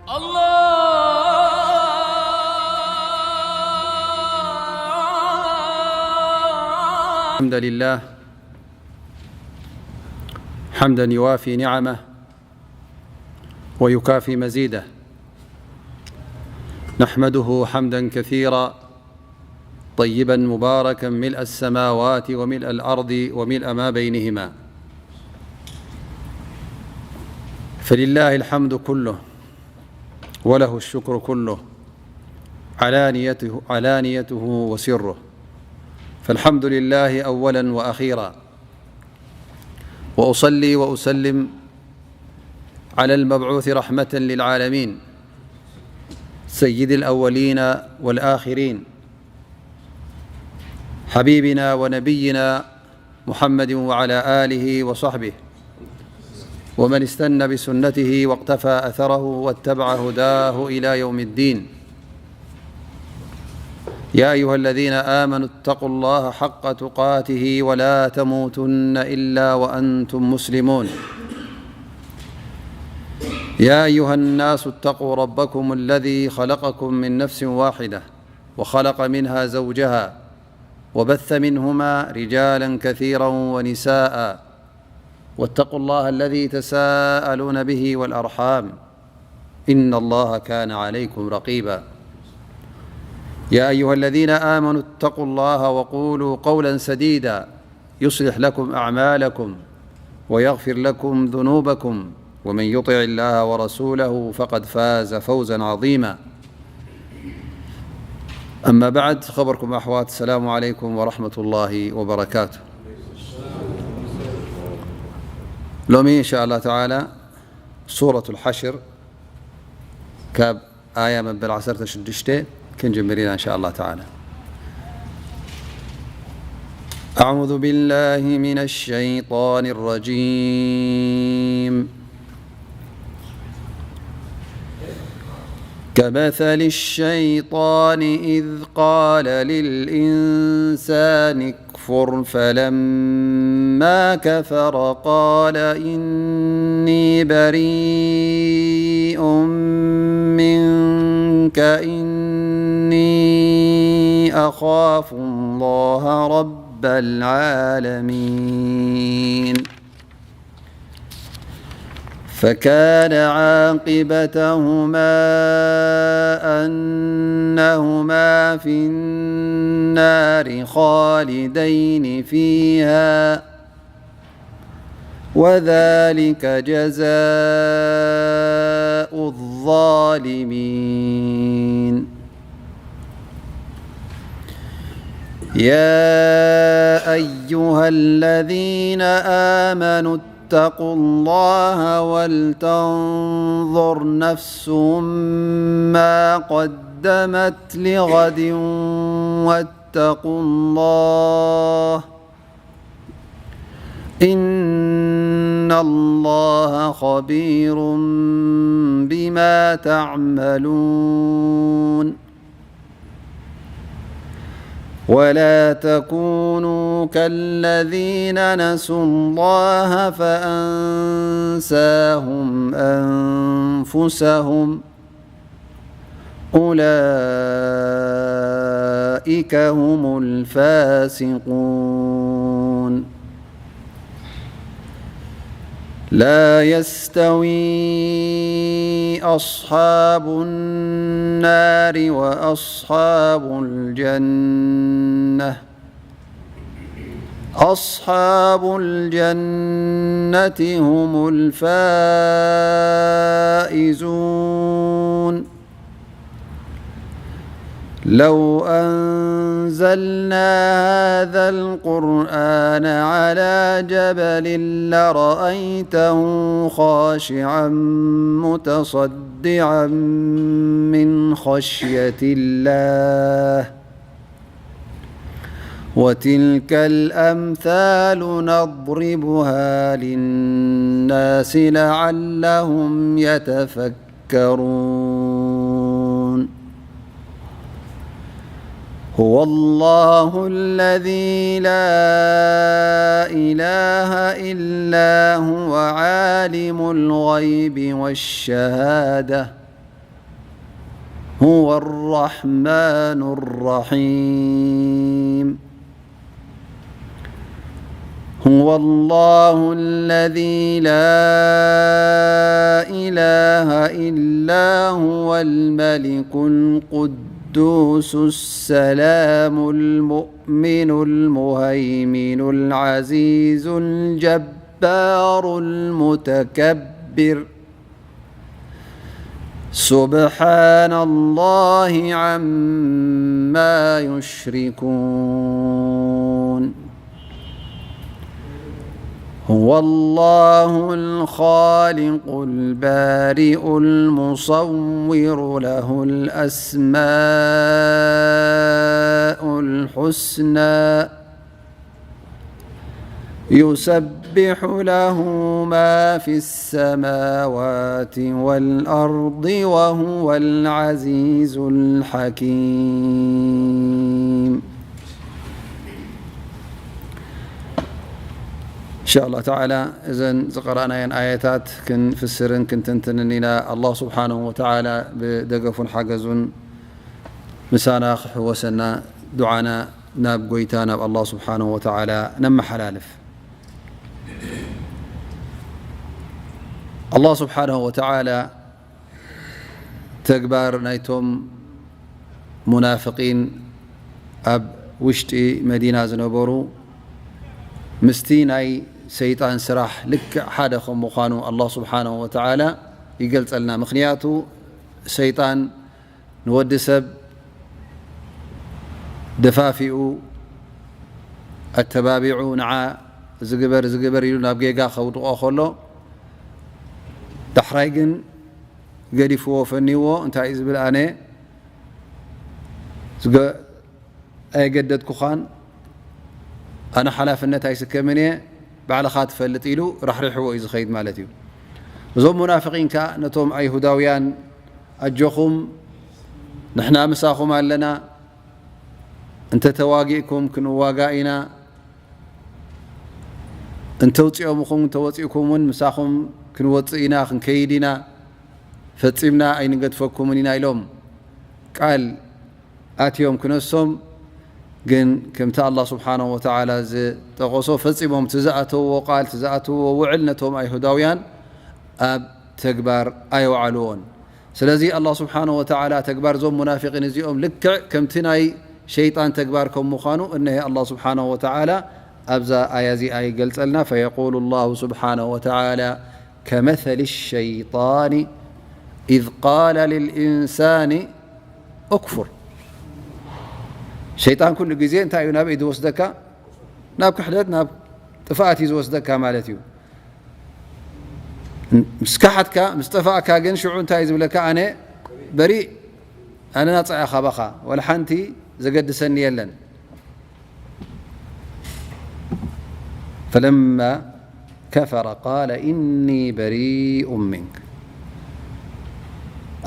الله. الحمد لله، حمدا يوافي نعمه ويكافي مزيده، نحمده حمدا كثيرا طيبا مباركا ملء السماوات وملء الأرض وملء ما بينهما، فلله الحمد كله وله الشكر كله، علانيته، علانيته وسره، فالحمد لله أولا وأخيرا، وأصلي وأسلم على المبعوث رحمة للعالمين سيد الأولين والآخرين، حبيبنا ونبينا محمد وعلى آله وصحبه ومن استن بسنته واقتفى أثره واتبع هداه إلى يوم الدين. يا أيها الذين آمنوا اتقوا الله حق تقاته ولا تموتن إلا وأنتم مسلمون. يا أيها الناس اتقوا ربكم الذي خلقكم من نفس واحدة وخلق منها زوجها وبث منهما رجالا كثيرا ونساء واتقوا الله الذي تساءلون به والأرحام إن الله كان عليكم رقيبا. يا أيها الذين آمنوا اتقوا الله وقولوا قولا سديدا يصلح لكم أعمالكم ويغفر لكم ذنوبكم ومن يطع الله ورسوله فقد فاز فوزا عظيما. أما بعد، خبركم أحوات، السلام عليكم ورحمة الله وبركاته. لومي إن شاء الله تعالى سورة الحشر كاب آية من بالعسرة شدشتة كنجمرين إن شاء الله تعالى. أعوذ بالله من الشيطان الرجيم. كمثل الشيطان إذ قال للإنسان اكفر فلما كفر قال إني بريء منك إني أخاف الله رب العالمين. فكان عاقبتهما أنهما في النار خالدين فيها وذلك جزاء الظالمين. يا أيها الذين آمنوا اتقوا الله ولتنظر نفس ما قدمت لغد واتقوا الله إن الله خبير بما تعملون. ولا تكونوا كالذين نسوا الله فأنساهم أنفسهم أولئك هم الفاسقون. لا يستوي أصحاب النار وأصحاب الجنة أصحاب الجنة هم الفائزون. لو أنزلنا هذا القرآن على جبل لرأيته خاشعا متصدعا من خشية الله. وتلك الأمثال نضربها للناس لعلهم يتفكرون. هو الله الذي لا إله إلا هو عالم الغيب والشهادة هو الرحمن الرحيم. هو الله الذي لا إله إلا هو الملك القدوس السلام المؤمن المهيمن العزيز الجبار المتكبر. سبحان الله عما يشركون. هو الله الخالق البارئ المصور له الأسماء الحسنى. يسبح له ما في السماوات والأرض وهو العزيز الحكيم. إن شاء الله تعالى، እዘን ዝቐረእናየን ኣያታት ክንፍስርን ክንትንትንን ኢና። ኣላህ ስብሓነሁ ወተዓላ ብደገፉን ሓገዙን ምሳና ክሕወሰና፣ ዱዓና ናብ ጎይታ ናብ ኣላህ ስብሓነሁ ወተዓላ ነመሓላልፍ። ኣላህ ስብሓነሁ ወተዓላ ተግባር ናይቶም ሙናፍቂን ኣብ ውሽጢ መዲና ዝነበሩ ምስቲ ናይ ሰይጣን ስራሕ ልክዕ ሓደ ከም ምዃኑ ኣላህ ስብሓነሁ ወተዓላ ይገልጸልና። ምኽንያቱ ሰይጣን ንወዲ ሰብ ደፋፊኡ ኣተባቢዑ ንዓ ዝግበር ዝግበር ኢሉ ናብ ጌጋ ከውድቖ ከሎ፣ ዳሕራይ ግን ገዲፍዎ ፈንይዎ። እንታይ እዩ ዝብል? ኣነ ዝገ-፣ ኣየገደድኩኻን፣ ኣነ ሓላፍነት ኣይስከምን እየ፣ ባዕልኻ ትፈልጥ ኢሉ ራሕሪሕዎ እዩ ዝኸይድ ማለት እዩ። እዞም ሙናፍቂን ከኣ ነቶም ኣይሁዳውያን፣ ኣጆኹም፣ ንሕና ምሳኹም ኣለና፣ እንተ ተዋጊእኩም ክንዋጋእ ኢና፣ እንተውፂኦምኹም እንተወፂእኩም እውን ምሳኹም ክንወፅእ ኢና፣ ክንከይድ ኢና፣ ፈፂምና ኣይንገድፈኩምን ኢና ኢሎም ቃል ኣትዮም ክነሶም። ግን ከምቲ ኣላህ ስብሓነሁ ወተዓላ ዝጠቐሶ፣ ፈፂሞም እቲ ዝኣተውዎ ቃል፣ እቲ ዝኣተውዎ ውዕል ነቶም ኣይሁዳውያን ኣብ ተግባር ኣየውዓልዎን። ስለዚ ኣላህ ስብሓነሁ ወተዓላ ተግባር እዞም ሙናፊቂን እዚኦም ልክዕ ከምቲ ናይ ሸይጣን ተግባር ከም ምዃኑ እነሀ ኣላህ ስብሓነሁ ወተዓላ ኣብዛ ኣያ እዚኣ ይገልጸልና። ፈየቁሉ ላሁ ስብሓነሁ ወተዓላ ከመሰሊ ሸይጣኒ ኢዝ ቃለ ልልኢንሳኒ እክፉር። ሸይጣን ኩሉ ግዜ እንታይ እዩ ናበይ ዝወስደካ? ናብ ክሕደት፣ ናብ ጥፍኣት እዩ ዝወስደካ ማለት እዩ። ምስ ካሓትካ፣ ምስ ጠፋእካ ግን ሽዑ እንታይ እዩ ዝብለካ? ኣነ በሪእ፣ ኣነ ናጻ እየ ካባኻ፣ ወላ ሓንቲ ዘገድሰኒ የለን። ፈለማ ከፈረ ቃለ ኢኒ በሪኡ ሚንክ።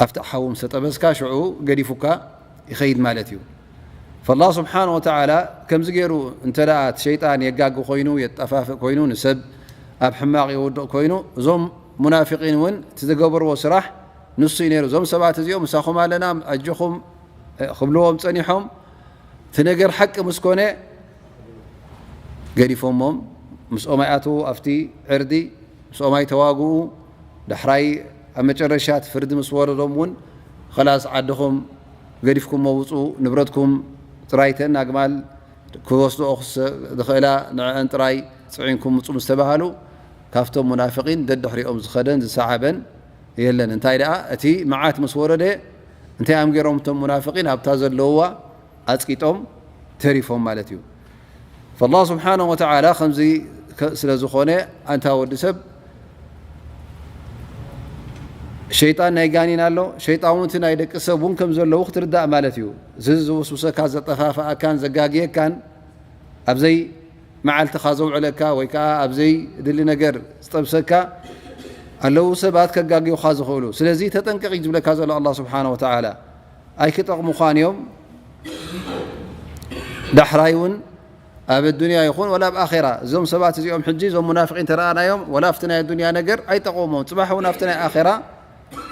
ኣብቲ ሓዊ ምስ ተጠበስካ ሽዑ ገዲፉካ ይኸይድ ማለት እዩ። ፈላህ ስብሓን ወተዓላ ከምዚ ገይሩ እንተ ደኣ እቲ ሸይጣን የጋጊ ኮይኑ፣ የጠፋፍእ ኮይኑ፣ ንሰብ ኣብ ሕማቕ የውድቕ ኮይኑ፣ እዞም ሙናፊቂን እውን እቲ ዝገበርዎ ስራሕ ንሱ እዩ ነይሩ። እዞም ሰባት እዚኦም ምሳኹም ኣለና፣ ኣጆኹም ክብልዎም ጸኒሖም፣ እቲ ነገር ሓቂ ምስ ኮነ ገዲፎሞም፣ ምስኦም ኣይኣትዉ ኣብቲ ዕርዲ፣ ምስኦም ኣይተዋግኡ። ዳሕራይ ኣብ መጨረሻ እቲ ፍርዲ ምስ ወረዶም እውን፣ ኸላስ ዓድኹም ገዲፍኩሞ ውጹ፣ ንብረትኩም ጥራይ፣ ተን ኣግማል ክወስድኦ ክስ-፣ ዝኽእላ ንዕአን ጥራይ ጽዒንኩም ውጹ ምስ ተባሃሉ፣ ካብቶም ሙናፍቂን ደድሕሪኦም ዝኸደን ዝሰዓበን የለን። እንታይ ደኣ፣ እቲ መዓት ምስ ወረደ፣ እንታይ እዮም ገይሮም እቶም ሙናፍቂን? ኣብታ ዘለውዋ ኣጽቂጦም ተሪፎም ማለት እዩ። ፈላህ ስብሓነሁ ወተዓላ ከምዚ ከ-፣ ስለ ዝኾነ፣ ኣንታ ወዲ ሰብ፣ ሸይጣን ናይ ጋኒን ኣሎ፣ ሸይጣን እውን እቲ ናይ ደቂ ሰብ እውን ከም ዘለዉ ክትርዳእ ማለት እዩ። እዚ ዝውስውሰካ፣ ዘጠፋፍኣካን ዘጋግየካን፣ ኣብ ዘይ መዓልትኻ ዘውዕለካ ወይ ከዓ ኣብ ዘይ ድሊ ነገር ዝጠብሰካ፣ ኣለዉ ሰባት ከጋግዩኻ ዝኽእሉ። ስለዚ ተጠንቀቕ እዩ ዝብለካ ዘሎ ኣላህ ስብሓነሁ ወተዓላ። ኣይክጠቕሙኻን እዮም። ዳሕራይ እውን ኣብ ኣዱንያ ይኹን ወላ ኣብ ኣኼራ፣ እዞም ሰባት እዚኦም ሕጂ፣ እዞም ሙናፍቂን ተረኣናዮም፣ ወላ ኣብቲ ናይ ኣዱንያ ነገር ኣይጠቕሞም። ጽባሕ እውን ኣብቲ ናይ ኣኼራ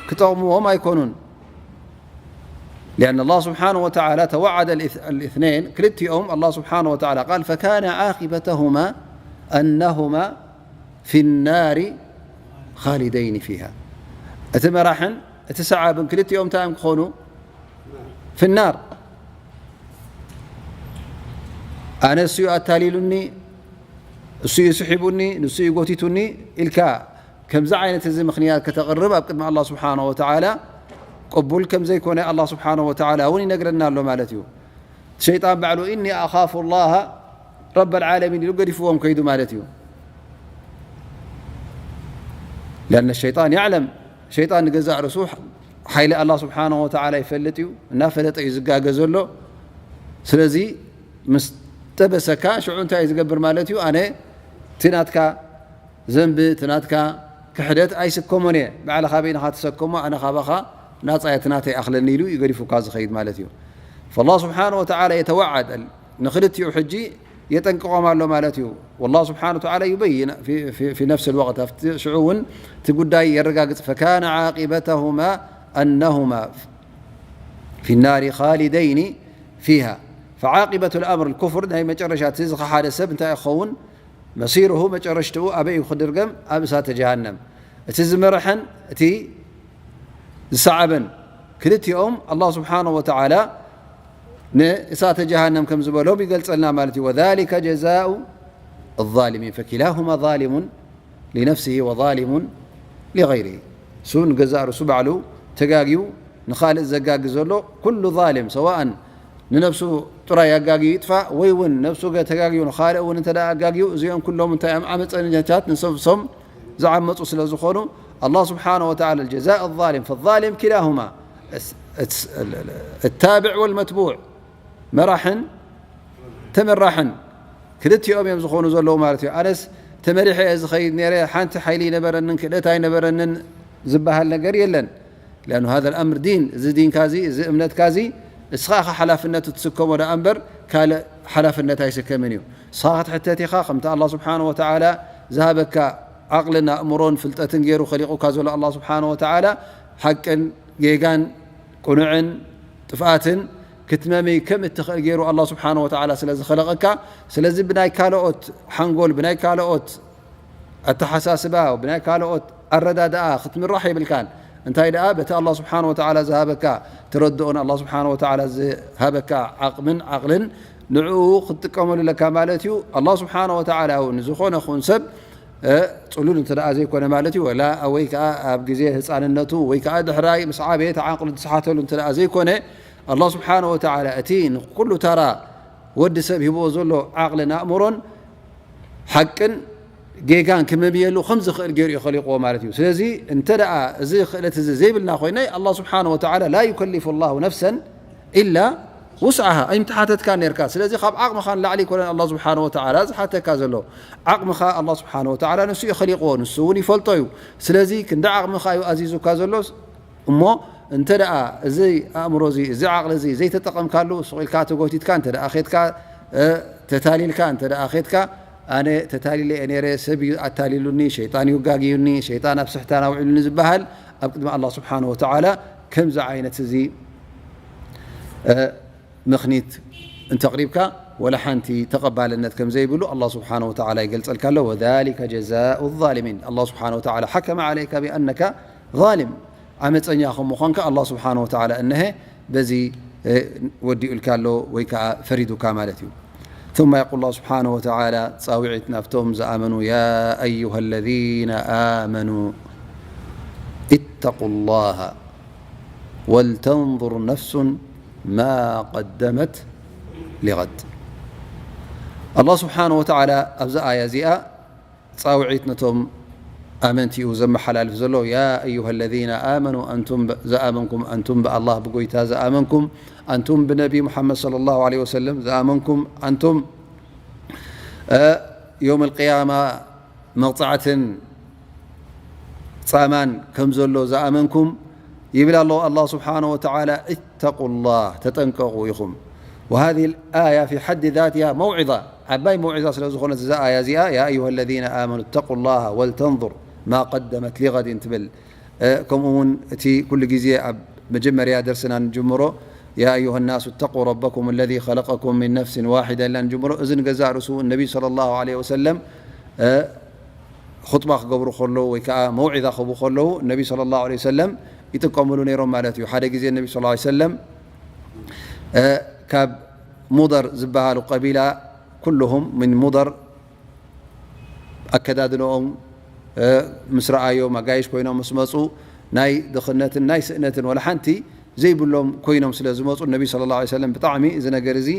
ክጠቕምዎም ኣይኮኑን። لأن الله سبحانه وتعالى توعد الاثنين ክልቲኦም الله سبحانه وتعالى قال فكان عاقبتهما أنهما في النار خالدين فيها። እቲ መራሕን እቲ ሰዓብን ክልቲኦም እንታይ እዮም ክኾኑ? في النار። ኣነ እሱ እዩ ኣታሊሉኒ፣ እሱ እዩ ስሒቡኒ፣ ንሱ እዩ ጎቲቱኒ ኢልካ ከምዚ ዓይነት እዚ ምኽንያት ከተቕርብ ኣብ ቅድሚ ኣላህ ስብሓነ ወተዓላ ቅቡል ከም ዘይኮነ ኣላህ ስብሓነ ወተዓላ እውን ይነግረና ኣሎ ማለት እዩ። ሸይጣን ባዕሉ እኒ ኣኻፉ ላሃ ረበል ዓለሚን ኢሉ ገዲፍዎም ከይዱ ማለት እዩ። ሊኣነ ሸይጣን ያዕለም፣ ሸይጣን ንገዛእ ርእሱ ሓይሊ ኣላህ ስብሓነ ወተዓላ ይፈልጥ እዩ፣ እናፈለጠ እዩ ዝጋገ ዘሎ። ስለዚ ምስ ጠበሰካ ሽዑ እንታይ እዩ ዝገብር ማለት እዩ? ኣነ እቲ ናትካ ዘንቢ እቲ ናትካ ክሕደት ኣይስከሞን እየ። ባዕልኻ በይንኻ ትሰከሞ፣ ኣነ ካባኻ ናጻ እየ፣ እቲ ናተይ ኣኽለኒ ኢሉ እዩ ገዲፉካ ዝኸይድ ማለት እዩ። ፈላህ ስብሓነ ወተዓላ የተወዓድ ንኽልቲኡ ሕጂ የጠንቅቖም ኣሎ ማለት እዩ። ወላህ ስብሓነ ወተዓላ ዩበይን ፊ ነፍስ ልወቅት ኣብቲ ሽዑ እውን እቲ ጉዳይ የረጋግጽ። ፈካነ ዓቂበተሁማ ኣነሁማ ፊ ናሪ ኻሊደይኒ ፊሃ ፈዓቂበቱ ልኣምር ልኩፍር ናይ መጨረሻ እቲ ዝኸሓደ ሰብ እንታይ ክኸውን መሲሩሁ መጨረሽትኡ ኣበይ እዩ ክድርገም? ኣብ እሳተ ጀሃነም። እቲ ዝመረሐን እቲ ዝሰዓበን ክልቲኦም ኣላህ ስብሓነሁ ወተዓላ ንእሳተ ጀሃነም ከም ዝበሎም ይገልጸልና ማለት እዩ። ወዛሊከ ጀዛኡ ኣዛሊሚን ፈኪላሁማ ዛሊሙን ሊነፍሲሂ ወዛሊሙን ሊገይሪሂ። እሱ ንገዛእ ርእሱ ባዕሉ ተጋግዩ ንኻልእ ዘጋጊ ዘሎ ኩሉ ዛሊም ሰዋእን ንነብሱ ጥራይ ኣጋግዩ ይጥፋእ ወይ እውን ነብሱ ተጋግዩ ንኻልእ እውን እንተ ኣጋግዩ እዚኦም ኩሎም እንታይ እዮም ዓመፀኛታት ንሰብሶም ዝዓመፁ ስለ ዝኾኑ ኣላህ ስብሓነ ወተዓላ ጀዛእ ዛሊም ፈዛሊም ኪላሁማ እታብዕ ወልመትቡዕ መራሕን ተመራሕን ክልቲኦም እዮም ዝኾኑ ዘለዉ ማለት እዩ። ኣነስ ተመሪሐ እየ ዝኸይድ ነይረ፣ ሓንቲ ሓይሊ ኣይነበረንን ክእለት ኣይነበረንን ዝበሃል ነገር የለን። ሊኣኑ ሃዛ ልኣምር ዲን፣ እዚ ዲንካ እዚ እዚ እምነትካ እዚ እስኻ ኢኻ ሓላፍነቱ ትስከሞ ደኣ እምበር ካልእ ሓላፍነት ኣይስከምን እዩ። እስኻ ክትሕተት ኢኻ ከምቲ ኣላህ ስብሓነ ወተዓላ ዝሃበካ ዓቕልን ኣእምሮን ፍልጠትን ገይሩ ኸሊቑካ ዘሎ ኣላህ ስብሓነ ወተዓላ ሓቅን ጌጋን ቅኑዕን ጥፍኣትን ክትመሚ ከም እትኽእል ገይሩ ኣላህ ስብሓነ ወተዓላ ስለ ዝኸለቐካ፣ ስለዚ ብናይ ካልኦት ሓንጎል ብናይ ካልኦት ኣተሓሳስባ ብናይ ካልኦት ኣረዳድኣ ክትምራሕ የብልካን። እንታይ ደኣ በቲ ኣላህ ስብሓነ ወተዓላ ዝሃበካ ተረድኦን ኣላህ ስብሓነ ወተዓላ ዝሃበካ ዓቕምን ዓቕልን ንዕኡ ክትጥቀመሉ ኣለካ ማለት እዩ። ኣላህ ስብሓነ ወተዓላ እውን ዝኾነ ኹን ሰብ እ፣ ጽሉል እንተ ደኣ ዘይኮነ ማለት እዩ፣ ወላ ወይ ከኣ ኣብ ግዜ ህጻንነቱ ወይ ከኣ ድሕራይ ምስ ዓበየ እቲ ዓቕሉ ዝሰሓተሉ እንተ ደኣ ዘይኮነ፣ ኣላህ ስብሓነ ወተዓላ እቲ ንኩሉ ተራ ወዲ ሰብ ሂብዎ ዘሎ ዓቕልን ኣእምሮን ሓቅን ጌጋን ክመምየሉ ከም ዝኽእል ገይሩ እዩ ኸሊቕዎ ማለት እዩ። ስለዚ እንተ ደኣ እዚ ክእለት እዚ ዘይብልና ኮይነ፣ ኣላህ ስብሓነ ወተዓላ ላ ዩከሊፉ ላሁ ነፍሰን ኢላ ውስዓሃ ኣይምተሓተትካን ነርካ። ስለዚ ካብ ዓቕምኻ ንላዕሊ ይኮነን ኣላህ ስብሓነ ወተዓላ ዝሓተካ ዘሎ። ዓቕምኻ ኣላህ ስብሓነ ወተዓላ ንሱ እዩ ኸሊቕዎ፣ ንሱ እውን ይፈልጦ እዩ። ስለዚ ክንዲ ዓቕምኻ እዩ ኣዚዙካ ዘሎ። እሞ እንተ ደኣ እዚ ኣእምሮ እዚ፣ እዚ ዓቕሊ እዚ ዘይተጠቐምካሉ፣ ሱቕ ኢልካ ተጎቲትካ እንተ ደኣ ኸድካ፣ እ፣ ተታሊልካ እንተ ደኣ ኸድካ፣ ኣነ ተታሊለ እየ ነይረ፣ ሰብ እዩ ኣታሊሉኒ፣ ሸይጣን እዩ ጋግዩኒ፣ ሸይጣን ኣብ ስሕታን ኣውዒሉኒ ዝበሃል ኣብ ቅድሚ ኣላህ ስብሓነ ወተዓላ ከምዚ ዓይነት እዚ፣ እ፣ ምኽኒት እንተቕሪብካ ወላ ሓንቲ ተቐባልነት ከም ዘይብሉ ኣላህ ስብሓነ ወተዓላ ይገልጸልካ ኣሎ። ወዛሊከ ጀዛኡ ዛሊሚን። ኣላህ ስብሓነ ወተዓላ ሓከመ ዓለይከ ቢኣነከ ዛሊም፣ ዓመፀኛ ከም ምዃንካ ኣላህ ስብሓነ ወተዓላ እነሀ በዚ፣ እ፣ ወዲኡልካ ኣሎ ወይ ከዓ ፈሪዱካ ማለት እዩ። ثم يقول الله سبحانه وتعالى ጻውዒት ናብቶም ዝኣመኑ يا أيها الذين آمنوا اتقوا الله ولتنظر نفس ما قدمت لغد. ኣላህ ስብሓነ ወተዓላ ኣብዛ ኣያ እዚኣ ጻውዒት ነቶም ኣመንቲ እዩ ዘመሓላልፍ ዘሎ። يا أيها الذين آمنوا ኣንቱም ዝኣመንኩም፣ ኣንቱም ብኣላህ ብጎይታ ዝኣመንኩም፣ ኣንቱም ብነቢ ሙሓመድ ሰለላሁ ዐለይሂ ወሰለም ዝኣመንኩም፣ ኣንቱም፣ እ፣ የውም ኣልቅያማ መቕጻዕትን ጻማን ከም ዘሎ ዝኣመንኩም ይብል ኣሎ ኣላህ ስብሓነ ወተዓላ። اتقوا الله ተጠንቀቑ ኢኹም። وهذه الآية في حد ذاتها موعظة ዓባይ መውዒዛ ስለ ዝኾነት እዛ ኣያ እዚኣ يا أيها الذين آمنوا اتقوا الله ولتنظر ما قدمت لغد ትብል። እ፣ ከምኡ እውን እቲ ኩሉ ግዜ ኣብ መጀመርያ ደርስና ንጅምሮ يا أيها الناس اتقوا ربكم الذي خلقكم من نفس واحدة ኢልና ንጅምሮ። እዚ ንገዛእ ርእሱ ነቢ صلى الله عليه وسلم ኹጥባ ክገብሩ ከለዉ ወይ ከዓ መውዒዛ ክህቡ ከለዉ ነቢ صلى الله عليه وسلم ይጥቀምሉ ነይሮም ማለት እዩ። ሓደ ግዜ ነቢ صلى الله عليه وسلم ካብ ሙደር ዝበሃሉ ቀቢላ ኩልሁም ምን ሙደር ኣከዳድንኦም ምስ ረኣዮም ኣጋይሽ ኮይኖም ምስ መፁ ናይ ድኽነትን ናይ ስእነትን ወላ ሓንቲ ዘይብሎም ኮይኖም ስለ ዝመፁ ነቢ صلى الله عليه وسلم ብጣዕሚ እዚ ነገር እዚ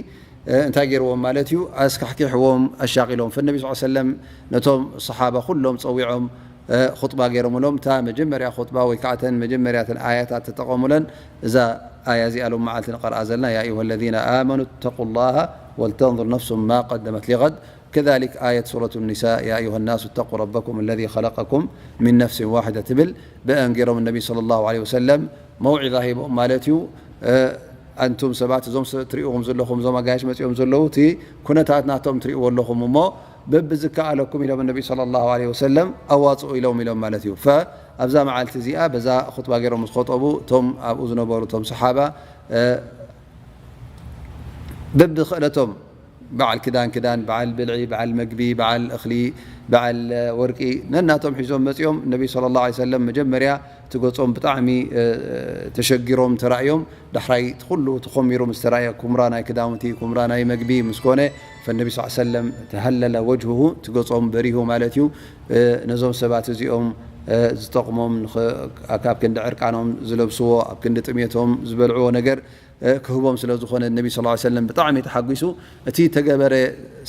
እንታይ ገይርዎም ማለት እዩ ኣስካሕኪሕዎም ኣሻቂሎም ፈነቢ صلى الله عليه وسلم ነቶም صحابة ኩሎም ፀዊዖም ኹጥባ ገይሮምሎም እታ መጀመርያ ኹጥባ ወይ ከዓ ተን መጀመርያ ተን ኣያታት ተጠቐሙለን እዛ ኣያ እዚኣ ሎም መዓልቲ ንቐርኣ ዘለና يا أيها الذين آمنوا اتقوا الله ولتنظر نفس ما قدمت لغد كذلك آية سورة النساء يا أيها الناس اتقوا ربكم الذي خلقكم من نفس واحدة ትብል ብአን ገይሮም ነቢ صلى الله عليه وسلم መውዒዛ ሂቦም ማለት እዩ። ኣንቱም ሰባት እዞም ትሪእዎም ዘለኹም እዞም ኣጋይሽ መፂኦም ዘለዉ እቲ ኩነታት ናቶም ትሪእዎ ኣለኹም እሞ በብዝከኣለኩም ኢሎም ነቢ صلى الله عليه وسلم ኣዋፅኡ ኢሎም ኢሎም ማለት እዩ። ኣብዛ መዓልቲ እዚኣ በዛ ኹጥባ ገይሮም ምስ ኸጠቡ እቶም ኣብኡ ዝነበሩ እቶም ሰሓባ በብኽእለቶም በዓል ክዳን ክዳን፣ በዓል ብልዒ፣ በዓል መግቢ፣ በዓል እኽሊ፣ በዓል ወርቂ ነናቶም ሒዞም መፂኦም። ነቢ صلى الله عليه وسلم መጀመርያ እቲ ገፆም ብጣዕሚ ተሸጊሮም ተራእዮም። ዳሕራይ እቲ ኩሉ ተኾሚሩ ምስ ተራእየ፣ ኩምራ ናይ ክዳውንቲ፣ ኩምራ ናይ መግቢ ምስ ኮነ፣ ፈነቢ صلى الله عليه وسلم ተሃለለ ወጅሁሁ፣ እቲ ገፆም በሪሁ ማለት እዩ። ነዞም ሰባት እዚኦም ዝጠቕሞም፣ ካብ ክንዲ ዕርቃኖም ዝለብስዎ፣ ኣብ ክንዲ ጥሜቶም ዝበልዕዎ ነገር ክህቦም ስለ ዝኾነ ነቢ صلى الله عليه وسلم ብጣዕሚ ተሓጒሱ። እቲ ተገበረ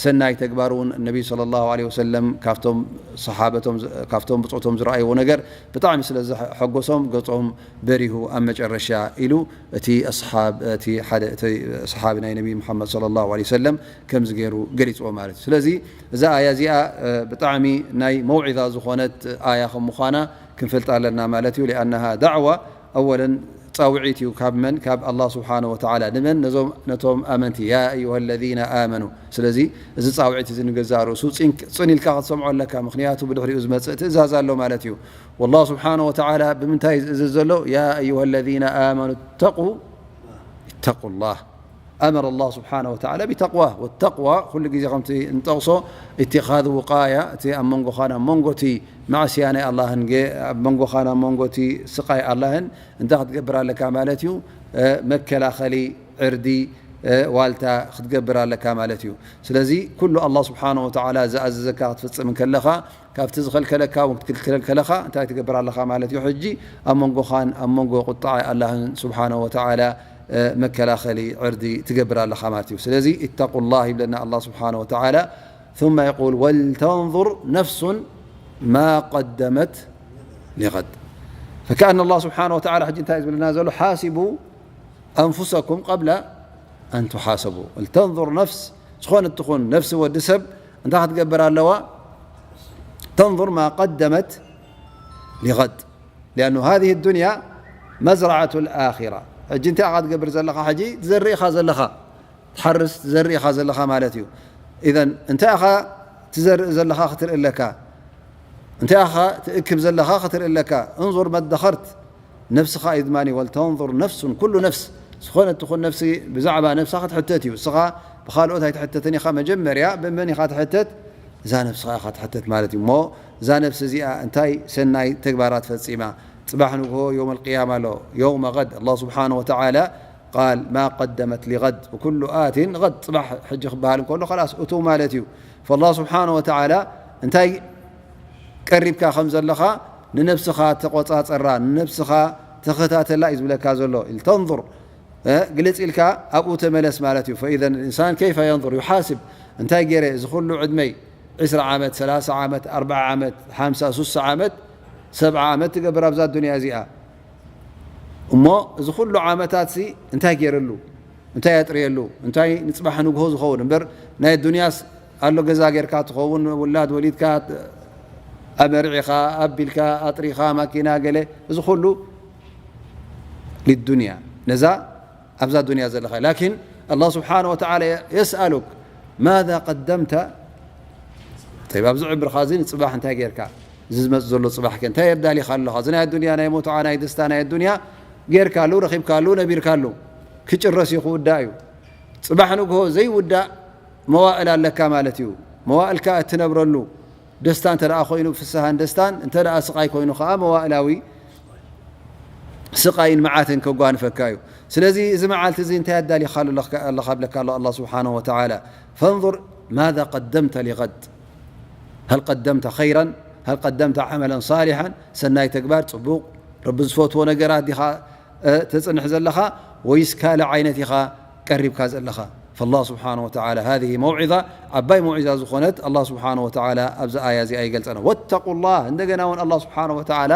ሰናይ ተግባር እውን ነቢ صلى الله عليه وسلم ካብቶም صحابة ካብቶም ብጾቶም ዝረኣይዎ ነገር ብጣዕሚ ስለ ዘሐጎሶም ገጾም በሪሁ ኣብ መጨረሻ ኢሉ እቲ ኣስሓብ እቲ ሓደ እቲ ሰሓቢ ናይ ነቢ ሙሓመድ صلى الله عليه وسلم ከምዚ ገይሩ ገሊጽዎ ማለት እዩ። ስለዚ እዛ ኣያ እዚኣ ብጣዕሚ ናይ መውዒዛ ዝኾነት ኣያ ከም ምዃና ክንፈልጣ ኣለና ማለት እዩ። لأنها دعوة أولا ፃውዒት እዩ ካብ መን ካብ الله سبحانه وتعالى ንመን ነዞም ነቶም ኣመንቲ يا أيها الذين آمنوا ስለዚ እዚ ፃውዒት እዚ ንገዛእ ርእሱ ፅን ኢልካ ክትሰምዖ ኣለካ ምክንያቱ ብድሕሪኡ ዝመፅእ ትእዛዝ ኣሎ ማለት እዩ والله سبحانه وتعالى ብምንታይ ዝእዝዝ ዘሎ يا أيها الذين آمنوا اتقوا اتقوا الله أمر الله سبحانه وتعالى بتقواه والتقوى ኩሉ ግዜ ከምቲ እንጠቕሶ اتخاذ وقاية እቲ ኣብ መንጎኻን ኣብ መንጎ እቲ ማዕስያ ናይ ኣላህን ኣብ መንጎኻን ኣብ መንጎ እቲ ስቃይ ኣላህን እንታይ ክትገብር ኣለካ ማለት እዩ መከላኸሊ ዕርዲ ዋልታ ክትገብር ኣለካ ማለት እዩ ስለዚ ኩሉ ኣላህ ስብሓን ወተዓላ ዝኣዘዘካ ክትፍፅም እንከለኻ ካብቲ ዝኸልከለካ እውን ክትክልክለል ከለኻ እንታይ ትገብር ኣለኻ ማለት እዩ ሕጂ ኣብ መንጎኻን ኣብ መንጎ ቁጣዓ ኣላህን ስብሓን ወተዓላ መከላኸሊ ዕርዲ ትገብር ኣለኻ ማለት እዩ ስለዚ اتقوا الله ይብለና ኣላህ ስብሓን ወተዓላ ثم يقول ولتنظر نفس ما قدمت لغد فكأن الله سبحانه وتعالى ሕጂ እንታይ ዝብለና ዘሎ ሓሲቡ أنفسكم قبل أن تحاسبوا ولتنظر نفس ዝኾነት ትኹን ነፍሲ ወዲ ሰብ እንታይ ክትገብር ኣለዋ تنظر ما قدمت لغد لأن هذه الدنيا مزرعة الآخرة ሕጂ እንታይ ኢኻ ትገብር ዘለኻ ሕጂ ትዘርእ ኢኻ ዘለኻ ትሓርስ ትዘርእ ኢኻ ዘለኻ ማለት እዩ إذا እንታይ ኢኻ ትዘርእ ዘለኻ ክትርኢ ኣለካ እንታይ ኢኻ ትእክብ ዘለኻ ክትርኢ ኣለካ انظر ما ادخرت ነፍስኻ እዩ ድማ ولتنظر نفس ኩሉ ነፍስ ዝኾነት ትኹን ነፍሲ ብዛዕባ ነፍሳ ክትሕተት እዩ እስኻ ብኻልኦት ኣይትሕተትን ኢኻ መጀመርያ ብመን ኢኻ ትሕተት እዛ ነፍስኻ ኢኻ ትሕተት ማለት እዩ እሞ እዛ ነፍሲ እዚኣ እንታይ ሰናይ ተግባራት ፈፂማ ፅባሕ ንግሆ يوم القيامة ኣሎ يوم غد الله سبحانه وتعالى قال ما قدمت لغد وكل آت غد ፅባሕ ሕጂ ክበሃል እንከሎ خلاص እቱ ማለት እዩ فالله سبحانه وتعالى እንታይ ቀሪብካ ከም ዘለኻ ንነብስኻ ተቆፃፀራ ንነብስኻ ተኸታተላ እዩ ዝብለካ ዘሎ تنظر ግልፅ ኢልካ ኣብኡ ተመለስ ማለት እዩ فإذا الإنسان كيف ينظر يحاسب እንታይ ገይረ እዚ ኩሉ ዕድመይ ዕስራ ዓመት ሰላሳ ዓመት ኣርብዓ ዓመት ሓምሳ ሱሳ ዓመት ሰብዓ ዓመት ትገብር ኣብዛ ዱንያ እዚኣ እሞ እዚ ኩሉ ዓመታት ሲ እንታይ ገይረሉ እንታይ ኣጥርየሉ እንታይ ንፅባሕ ንግሆ ዝኸውን እምበር ናይ ዱንያስ ኣሎ ገዛ ጌርካ ትኸውን ውላድ ወሊድካ ኣመርዒኻ ኣቢልካ ኣጥሪኻ ማኪና ገለ እዚ ኩሉ ሊዱንያ ነዛ ኣብዛ ዱንያ ዘለኻ ላኪን ኣላህ ስብሓን ወተዓላ የስኣሉክ ማذا ቀደምተ ኣብዚ ዕምርኻ እዚ ንፅባሕ እንታይ ጌርካ እዚ ዝመፅ ዘሎ ፅባሕ ከ እንታይ የዳሊኻ ኣለኻ እዚ ናይ ኣዱንያ ናይ ሞትዓ ናይ ደስታ ናይ ኣዱንያ ጌርካሉ ረኺብካሉ ነቢርካሉ ክጭረስ እዩ ክውዳእ እዩ። ጽባሕ ንግሆ ዘይውዳእ መዋእል ኣለካ ማለት እዩ። መዋእልካ እትነብረሉ ደስታ እንተ ደኣ ኮይኑ፣ ፍስሃን ደስታን፣ እንተ ደኣ ስቓይ ኮይኑ ከኣ መዋእላዊ ስቓይን መዓትን ከጓንፈካ እዩ። ስለዚ እዚ መዓልቲ እዚ እንታይ ኣዳሊኻሉ ኣለኻ ብለካ ኣሎ ኣላህ ስብሓነሁ ወተዓላ። ፈንዙር ማዛ ቀደምተ ሊገድ። ሀል ቀደምተ ኸይረን፣ ሀል ቀደምተ ዓመለን ሳሊሓን፣ ሰናይ ተግባር፣ ጽቡቕ፣ ረቢ ዝፈትዎ ነገራት ዲኻ፣ እ፣ ተጽንሕ ዘለኻ፣ ወይስ ካልእ ዓይነት ኢኻ ቀሪብካ ዘለኻ? ፈላህ ስብሓነ ወተዓላ፣ ሃዚህ መውዒዛ፣ ዓባይ መውዒዛ ዝኾነት ኣላህ ስብሓነ ወተዓላ ኣብዚ ኣያ እዚኣ ይገልጸና። ወተቁላህ፣ እንደገና እውን ኣላህ ስብሓነ ወተዓላ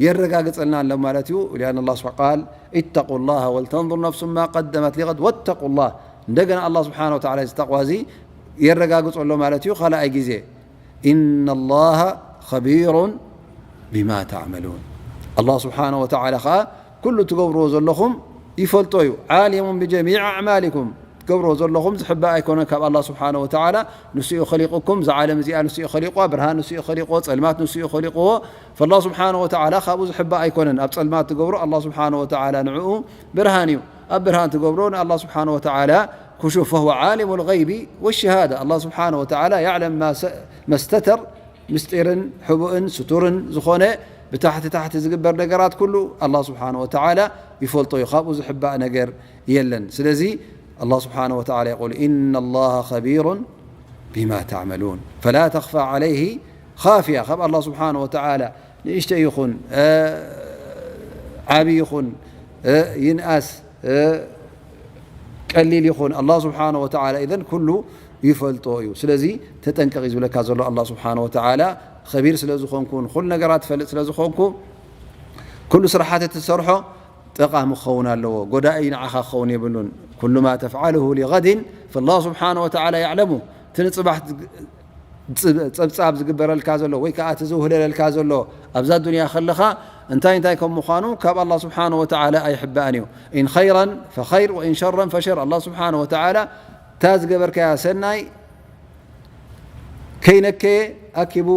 የረጋግጸልና ኣሎ ማለት እዩ። ሊኣን ኣላህ ስብሓ-፣ ቃል፣ ኢተቁላህ ወልተንዙር ነፍሱን ማ ቀደመት ሊገድ፣ ወተቁላህ። እንደገና ኣላህ ስብሓነ ወተዓላ እዚ ተቕዋ እዚ የረጋግጾ ኣሎ ማለት እዩ። ካልኣይ ግዜ፣ ኢነላሃ ኸቢሩን ቢማ ተዕመሉን። ኣላህ ስብሓነ ወተዓላ ኸዓ ኩሉ ትገብርዎ ዘለኹም ይፈልጦ እዩ። ዓሊሙን ብጀሚዕ ኣዕማሊኩም። ትገብርዎ ዘለኹም ዝሕባእ ኣይኮነን ካብ ኣላህ ስብሓነ ወተዓላ። ንሱ እዩ ኸሊቁኩም። እዛ ዓለም እዚኣ ንሱ እዩ ኸሊቁዋ። ብርሃን ንሱ እዩ ኸሊቁዎ። ጸልማት ንሱ እዩ ኸሊቁዎ። ፈላህ ስብሓነ ወተዓላ ካብኡ ዝሕባእ ኣይኮነን። ኣብ ጸልማት ትገብሮ ኣላህ ስብሓነ ወተዓላ ንዕኡ ብርሃን እዩ። ኣብ ብርሃን ትገብሮ ንኣላህ ስብሓነ ወተዓላ ክሹፍ። ፈሁወ ዓሊሙል ገይቢ ወሸሃዳ። ኣላህ ስብሓነ ወተዓላ ያዕለም ማ ሰ-፣ መስተተር፣ ምስጢርን ሕቡእን ስቱርን ዝኾነ ብታሕቲ ታሕቲ ዝግበር ነገራት ኩሉ ኣላህ ስብሓነ ወተዓላ ይፈልጦ እዩ። ካብኡ ዝሕባእ ነገር የለን። ስለዚ ኣላህ ስብሓነ ወተዓላ የቁል፣ ኢነላሃ ኸቢሩን ቢማ ተዕመሉን ፈላ ተኽፋ ዓለይሂ ኻፍያ። ካብ ኣላህ ስብሓነ ወተዓላ ንእሽተይ ይኹን፣ እ፣ ዓብዪ ይኹን፣ እ፣ ይንኣስ፣ እ፣ ቀሊል ይኹን፣ ኣላህ ስብሓነ ወተዓላ ኢዘን ኩሉ ይፈልጦ እዩ። ስለዚ ተጠንቀቕ እዩ ዝብለካ ዘሎ ኣላህ ስብሓነ ወተዓላ። ኸቢር ስለ ዝኾንኩ፣ ንኹሉ ነገራት ትፈልጥ ስለ ዝኾንኩ፣ ኩሉ ስራሓት እትሰርሖ ጠቓሚ ክኸውን ኣለዎ፣ ጎዳኢ ንዓኻ ክኸውን የብሉን። ኩሉ ማ ተፍዓልሁ ሊገድን ፈላህ ስብሓነ ወተዓላ ያዕለሙ። እቲ ንጽባሕ ጸብጻብ ዝግበረልካ ዘሎ ወይ ከኣ እቲ ዝውህለለልካ ዘሎ ኣብዛ ዱንያ ከለኻ እንታይ እንታይ ከም ምዃኑ ካብ ኣላህ ስብሓነ ወተዓላ ኣይሕባእን እዩ። ኢን ኸይረን ፈኸይር ወኢን ሸረን ፈሸር። ኣላህ ስብሓነ ወተዓላ እታ ዝገበርካያ ሰናይ ከይነከየ ኣኪቡ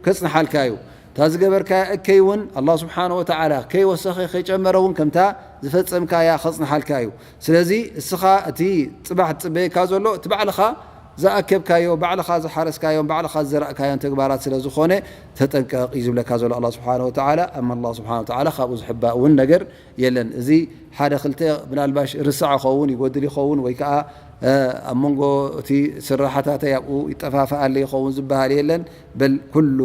ከጽንሓልካ እዩ። እታ ዝገበርካያ እከይ እውን ኣላህ ስብሓነ ወተዓላ ከይወሰኸ ከይጨመረ እውን ከምታ ዝፈጸምካያ ከጽንሓልካ እዩ። ስለዚ እስኻ እቲ ጽባሕ ትጽበየካ ዘሎ እቲ ባዕልኻ ዝኣከብካዮ፣ ባዕልኻ ዝሓረስካዮን ባዕልኻ ዝዘራእካዮን ተግባራት ስለ ዝኾነ ተጠንቀቕ እዩ ዝብለካ ዘሎ ኣላህ ስብሓነ ወተዓላ። ኣማ ኣላህ ስብሓነ ወተዓላ ካብኡ ዝሕባእ እውን ነገር የለን። እዚ ሓደ ክልተ ምናልባሽ ርሳዕ ይኸውን፣ ይጎድል ይኸውን፣ ወይ ከኣ፣ እ፣ ኣብ መንጎ እቲ ስራሓታተይ ኣብኡ ይጠፋፍኣለ ይኸውን ዝበሃል የለን። በል ኩሉ፣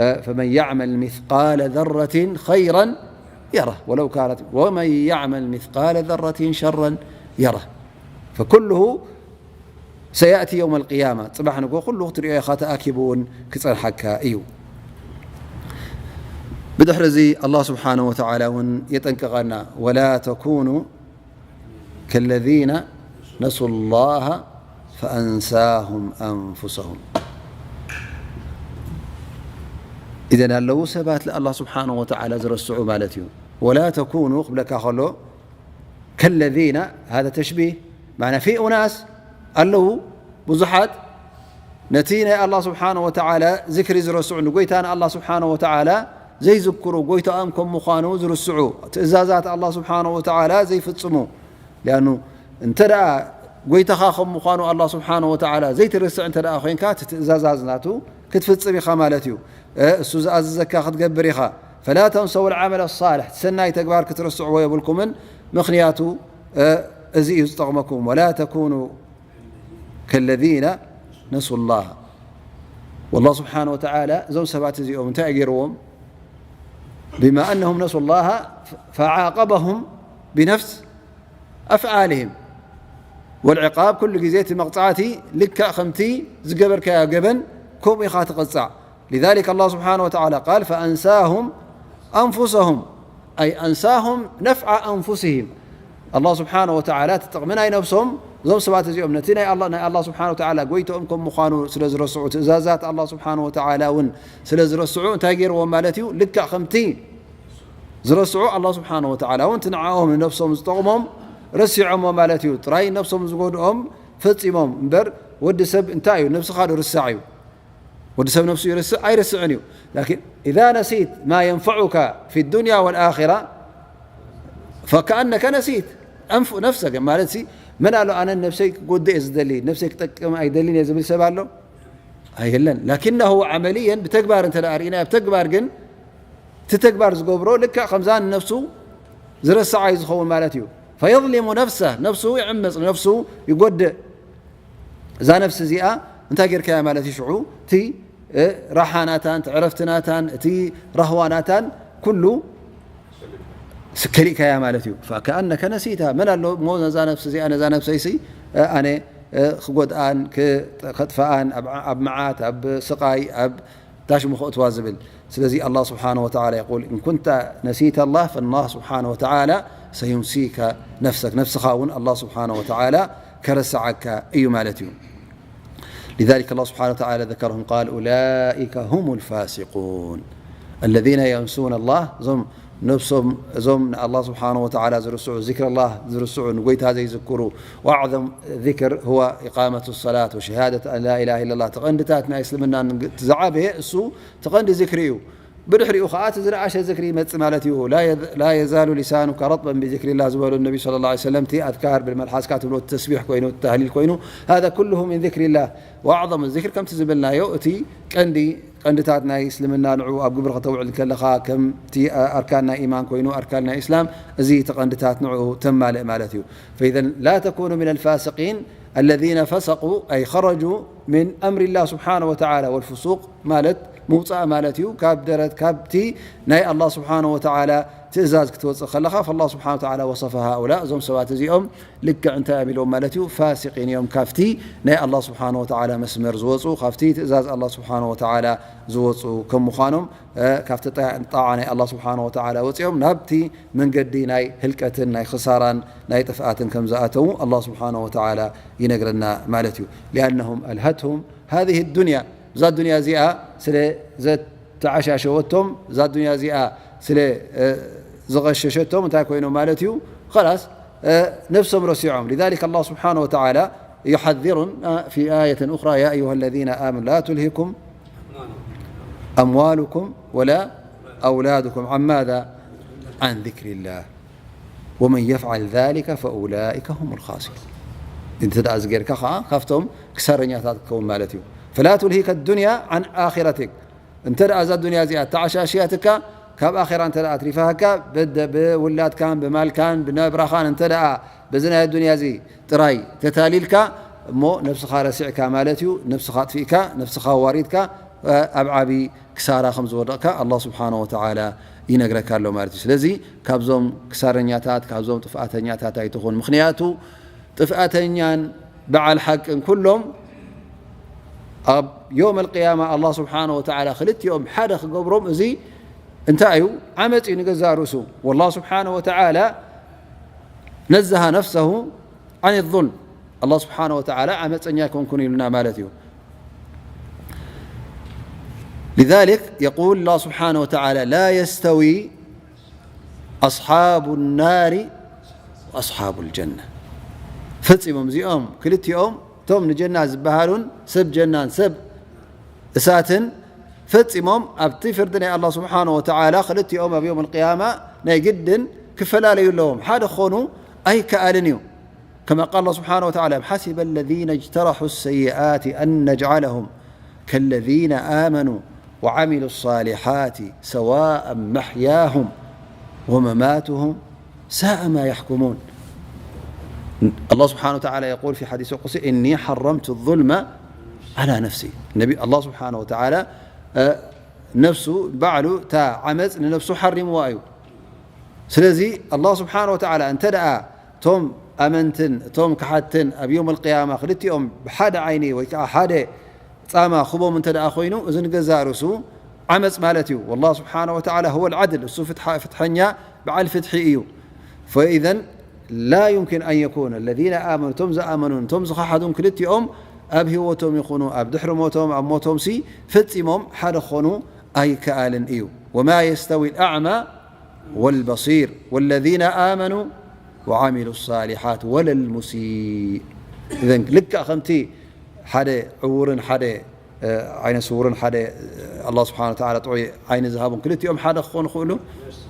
እ፣ ፈመን ያዕመል ሚስቃለ ዘረትን ኸይረን የረህ ወለው ካነት ወመን ያዕመል ሚስቃለ ዘረትን ሸረን የረህ። ፈኩልሁ ሰያእቲ የውም ኣልቅያማ፣ ጽባሕ ንግሆ ኩሉ ክትሪኦ ኢኻ፣ ተኣኪቡ እውን ክጸንሓካ እዩ። ብድሕሪ እዚ ኣላህ ስብሓነሁ ወተዓላ እውን የጠንቅቐና፣ ወላ ተኩኑ ከለዚነ ነሱ ላሃ ፈኣንሳሁም ኣንፉሰሁም። ኢዘን ኣለዉ ሰባት ንኣላህ ስብሓነሁ ወተዓላ ዝረስዑ ማለት እዩ። ወላ ተኩኑ ክብለካ ከሎ ከለዚነ፣ ሃዛ ተሽቢህ፣ ማዕና ፊ ኡናስ ኣለዉ ብዙሓት ነቲ ናይ ኣላህ ስብሓነሁ ወተዓላ ዝክሪ ዝረስዑ፣ ንጎይታ ንኣላህ ስብሓነሁ ወተዓላ ዘይዝክሩ፣ ጎይታኦም ከም ምዃኑ ዝርስዑ፣ ትእዛዛት ኣላህ ስብሓነሁ ወተዓላ ዘይፍጽሙ። ሊኣኑ እንተ ደኣ ጎይታኻ ከም ምዃኑ ኣላህ ስብሓነሁ ወተዓላ ዘይትርስዕ እንተ ደኣ ኮይንካ፣ እቲ ትእዛዛት ናቱ ክትፍጽም ኢኻ ማለት እዩ። እ፣ እሱ ዝኣዘዘካ ክትገብር ኢኻ። ፈላ ተንሰው ልዓመለ ሳልሕ፣ ሰናይ ተግባር ክትርስዕዎ የብልኩምን። ምኽንያቱ፣ እ፣ እዚ እዩ ዝጠቕመኩም። ወላ ተኩኑ ከለዚነ ነሱ ላህ። ወላህ ስብሓነ ወተዓላ እዞም ሰባት እዚኦም እንታይ ገይርዎም? ቢማ ኣነሁም ነሱ ላሃ ፈዓቀበሁም ቢነፍስ ኣፍዓልህም። ወልዕቃብ ኩሉ ግዜ እቲ መቕጻዕቲ ልክዕ ከምቲ ዝገበርካዮ ገበን ከምኡ ኢኻ ትቕጻዕ። ሊዛሊክ ኣላህ ስብሓነ ወተዓላ ቃል ፈኣንሳሁም ኣንፉሰሁም፣ ኣይ ኣንሳሁም ነፍዓ ኣንፉስህም። ኣላህ ስብሓነ ወተዓላ እቲ ጥቕሚ ናይ ነብሶም፣ እዞም ሰባት እዚኦም ነቲ ናይ ኣላ-፣ ናይ ኣላህ ስብሓነ ወተዓላ ጎይትኦም ከም ምዃኑ ስለ ዝረስዑ፣ ትእዛዛት ኣላህ ስብሓነ ወተዓላ እውን ስለ ዝረስዑ እንታይ ገይርዎም ማለት እዩ? ልክዕ ከምቲ ዝረስዑ ኣላህ ስብሓነ ወተዓላ እውን እቲ ንዓኦም ንነብሶም ዝጠቕሞም ረሲዖሞ ማለት እዩ። ጥራይ ነብሶም ዝጎድኦም ፈጺሞም እምበር ወዲ ሰብ እንታይ እዩ? ነብስኻ ዶ ርሳዕ እዩ? ወዲ ሰብ ነብሱ ይርስዕ ኣይርስዕን እዩ። ላኪን ኢዛ ነሲት ማ የንፈዑካ ፊ ዱንያ ወልኣኺራ ፈከኣነከ ነሲት። ኣንፉ ነፍሰ ግን ማለት ሲ መን ኣሎ ኣነ ነፍሰይ ክጎድእ እየ ዝደሊ፣ ነፍሰይ ክጠቅም ኣይደልን እየ ዝብል ሰብ ኣሎ? ኣይለን። ላኪነሁ ዓመልየን ብተግባር እንተ ደኣ ርኢናዮ፣ ኣብ ተግባር ግን እቲ ተግባር ዝገብሮ ልክዕ ከምዛ ንነፍሱ ዝረስዓ እዩ ዝኸውን ማለት እዩ። ፈየظሊሙ ነፍሰ፣ ነፍሱ ይዕምፅ፣ ነፍሱ ይጎድእ። እዛ ነፍሲ እዚኣ እንታይ ጌርካያ ማለት እዩ? ሽዑ እቲ ራሓ ናታን፣ እቲ ዕረፍቲ ናታን፣ እቲ ራህዋ ናታን ኩሉ ስከሊእካያ ማለት እዩ። ፈከኣነከ ነሲታ። መን ኣሎ እሞ ነዛ ነፍሲ እዚኣ፣ ነዛ ነፍሰይሲ ኣነ ክጎድኣን፣ ከጥፍኣን፣ ኣብ መዓት፣ ኣብ ስቓይ፣ ኣብ ታሽሙ ከእትዋ ዝብል። ስለዚ ኣላህ ስብሓነ ወተዓላ የቁል፣ "እን ኩንተ ነሲተ ኣላህ ፈላህ ስብሓነ ወተዓላ ሰዩንሲከ ነፍሰክ።" ነፍስኻ እውን ኣላህ ስብሓነ ወተዓላ ከረስዓካ እዩ ማለት እዩ። لذلك الله سبحانه وتعالى ذكرهم قال: "أولئك هم الفاسقون الذين ينسون الله". እዞም ነብሶም፣ እዞም ንኣላህ ስብሓነ ወተዓላ ዝርስዑ፣ ዚክር ኣላህ ዝርስዑ፣ ንጎይታ ዘይዝክሩ፣ ወኣዕዘም ዚክር ሁወ ኢቃመቱ ሰላት ወሸሃደት ኣን ላ ኢላሃ ኢለላህ፣ ተቐንድታት ናይ እስልምና ዝዓበየ እሱ ተቐንዲ ዝክሪ እዩ። ብድሕሪኡ ኸዓ እቲ ዝነኣሸ ዝክሪ ይመጽእ ማለት እዩ። ላ የዝ-፣ ላ የዛሉ ሊሳኑካ ረጥበን ቢዚክሪላህ ዝበሉ ነቢ ሰለላሁ ዐለይሂ ወሰለም፣ እቲ ኣዝካር ብመልሓስካ ትብሎ፣ እቲ ተስቢሕ ኮይኑ፣ እቲ ተህሊል ኮይኑ፣ ሃዛ ኩሉሁ ሚን ዚክሪላህ። ወኣዕዘሙ ዚክር ከምቲ ዝበልናዮ፣ እቲ ቀንዲ፣ ቀንድታት ናይ እስልምና ንዑ ኣብ ግብሪ ከተውዕል ከለኻ፣ ከምቲ ኣርካን ናይ ኢማን ኮይኑ፣ ኣርካን ናይ እስላም፣ እዚ እቲ ቀንድታት ንዑ ተማልእ ማለት እዩ። ፈኢዘን ላ ተኩኑ ሚነል ፋሲቂን ኣለዚነ ፈሰቁ፣ ኣይ ኸረጁ ሚን ኣምሪላህ ስብሓነ ወተዓላ፣ ወልፍሱቅ ማለት ምውፃእ ማለት እዩ። ካብ ደረት፣ ካብቲ ናይ ኣላህ ስብሓነ ወተዓላ ትእዛዝ ክትወፅእ ከለኻ፣ ፈላህ ስብሓነ ወተዓላ ወሰፈ ሃኡላ፣ እዞም ሰባት እዚኦም ልክዕ እንታይ እዮም ኢሎም ማለት እዩ? ፋሲቂን እዮም። ካብቲ ናይ ኣላህ ስብሓነ ወተዓላ መስመር ዝወፁ፣ ካብቲ ትእዛዝ ኣላህ ስብሓነ ወተዓላ ዝወፁ ከም ምዃኖም፣ እ፣ ካብቲ ጣ-፣ ጣዓ ናይ ኣላህ ስብሓነ ወተዓላ ወፂኦም ናብቲ መንገዲ ናይ ህልቀትን ናይ ክሳራን ናይ ጥፍኣትን ከም ዝኣተዉ ኣላህ ስብሓነ ወተዓላ ይነግረና ማለት እዩ። ሊኣነሁም ኣልሃትሁም ሃዚህ ዱንያ፣ እዛ ዱንያ እዚኣ ስለ ዘተዓሻሸወቶም፣ እዛ ዱንያ እዚኣ ስለ፣ እ፣ ዝቐሸሸቶም እንታይ ኮይኖም ማለት እዩ? ኸላስ፣ እ፣ ነብሶም ረሲዖም። لذلك الله سبحانه وتعالى يحذرنا في آية أخرى: "يا أيها الذين آمنوا لا تلهكم أموالكم ولا أولادكم عن ماذا؟ عن ذكر الله ومن يفعل ذلك فأولئك هم الخاسرون". እንተ ደኣ እዚ ጌርካ ኸዓ ካብቶም ክሳረኛታት ክትከውን ማለት እዩ። فلا تلهك الدنيا عن آخرتك። እንተ ደኣ እዛ ዱንያ እዚኣ ተዓሻሽያትካ፣ ካብ ኣኼራ እንተ ደኣ ኣትሪፋካ፣ ብደ-፣ ብውላድካን ብማልካን ብናብራኻን እንተ ደኣ በዚ ናይ ዱንያ እዚ ጥራይ ተታሊልካ፣ እሞ ነብስኻ ረሲዕካ ማለት እዩ። ነብስኻ ኣጥፊእካ፣ ነብስኻ ኣዋሪድካ፣ ኣብ ዓቢ ክሳራ ከም ዝወደቕካ ኣላህ ስብሓነ ወተዓላ ይነግረካ ኣሎ ማለት እዩ። ስለዚ ካብዞም ክሳረኛታት፣ ካብዞም ጥፍኣተኛታት ኣይትኹን። ምኽንያቱ ጥፍኣተኛን በዓል ሓቅን ኩሎም ኣብ ዮም ኣልቅያማ ኣላህ ስብሓነ ወተዓላ ክልቲኦም ሓደ ክገብሮም፣ እዚ እንታይ እዩ? ዓመፅ እዩ ንገዛእ ርእሱ። ወላህ ስብሓነ ወተዓላ ነዘሃ ነፍሰሁ ዓን ዙልም። ኣላህ ስብሓነ ወተዓላ ዓመፀኛ ኣይኮንኩን ኢሉና ማለት እዩ። لذلك يقول الله سبحانه وتعالى: "لا يستوي أصحاب النار وأصحاب الجنة". ፈጺሞም እዚኦም ክልቲኦም፣ እቶም ንጀና ዝበሃሉን ሰብ ጀናን ሰብ እሳትን፣ ፈጺሞም ኣብቲ ፍርዲ ናይ ኣላህ ስብሓነ ወተዓላ ክልቲኦም ኣብ ዮም ኣልቅያማ ናይ ግድን ክፈላለዩ ኣለዎም። ሓደ ክኾኑ ኣይከኣልን እዩ። كما قال الله سبحانه وتعالى: "أم حسب الذين اجترحوا السيئات أن نجعلهم كالذين آمنوا وعملوا الصالحات سواء محياهم ومماتهم ساء ما يحكمون". الله سبحانه وتعالى يقول في حديث القدسي: "إني حرمت الظلم على نفسي". ነቢ ኣላህ ስብሓነ ወተዓላ፣ እ፣ ነፍሱ ባዕሉ እታ ዓመፅ ንነፍሱ ሓሪምዋ እዩ። ስለዚ ኣላህ ስብሓነ ወተዓላ እንተ ደኣ እቶም ኣመንትን እቶም ከሓድትን ኣብ ዮም ኣልቅያማ ክልቲኦም ብሓደ ዓይኒ ወይ ከዓ ሓደ ጻማ ክቦም እንተ ደኣ ኮይኑ፣ እዚ ንገዛእ ርእሱ ዓመፅ ማለት እዩ። ወላህ ስብሓነ ወተዓላ ሁወ ልዓድል፣ እሱ ፍትሓ-፣ ፍትሐኛ በዓል ፍትሒ እዩ። ፈኢዘን ላ ዩምኪን ኣን የኩነ ለዚነ ኣመኑ፣ እቶም ዝኣመኑን እቶም ዝኸሓዱን ክልቲኦም ኣብ ህይወቶም ይኹኑ ኣብ ድሕሪ ሞቶም፣ ኣብ ሞቶም ሲ ፈጺሞም ሓደ ክኾኑ ኣይከኣልን እዩ። ወማ የስተዊ ልኣዕማ ወልበሲር ወለዚነ ኣመኑ ወዓሚሉ ሳሊሓት ወለል ሙሲእ። እዘን ልክዕ ከምቲ ሓደ ዕውርን ሓደ፣ እ፣ ዓይነ ስውርን ሓደ፣ እ፣ ኣላህ ስብሓነ ወተዓላ ጥዑይ ዓይኒ ዝሃቦም ክልቲኦም ሓደ ክኾኑ ይኽእሉ?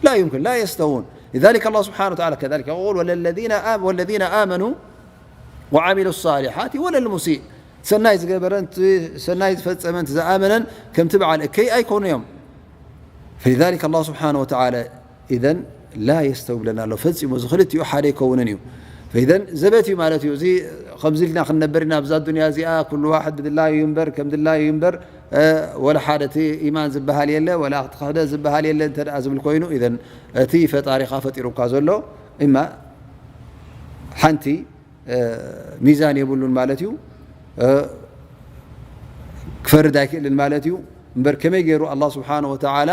ላ ዩምክን፣ ላ የስተውን። لذلك الله سبحانه وتعالى كذلك يقول: "وللذين آم-، والذين آمنوا وعملوا الصالحات ولا المسيء". ሰናይ ዝገበረን፣ እቲ ሰናይ ዝፈጸመን፣ እቲ ዝኣመነን ከምቲ በዓል እከይ ኣይኮኑ እዮም። فلذلك الله سبحانه وتعالى إذن لا يستوي ብለና ኣሎ። ፈጺሙ እዚ ክልቲኡ ሓደ ኣይከውንን እዩ። فإذن ዘበት እዩ ማለት እዩ። እዚ ከምዚ ኢልና ክንነበር ኢና ኣብዛ ዱንያ እዚኣ፣ ኩሉ ዋሕድ ብድላዩ ይንበር፣ ከም ድላዩ ይንበር፣ እ፣ ወላ ሓደ እቲ ኢማን ዝበሃል የለ፣ ወላ እቲ ክሕደት ዝበሃል የለ እንተ ደኣ ዝብል ኮይኑ፣ إذن እቲ ፈጣሪኻ ፈጢሩካ ዘሎ እማ ሓንቲ እ፣ ሚዛን የብሉን ማለት እዩ። እ፣ ክፈርድ ኣይክእልን ማለት እዩ። እምበር ከመይ ገይሩ ኣላህ ስብሓነ ወተዓላ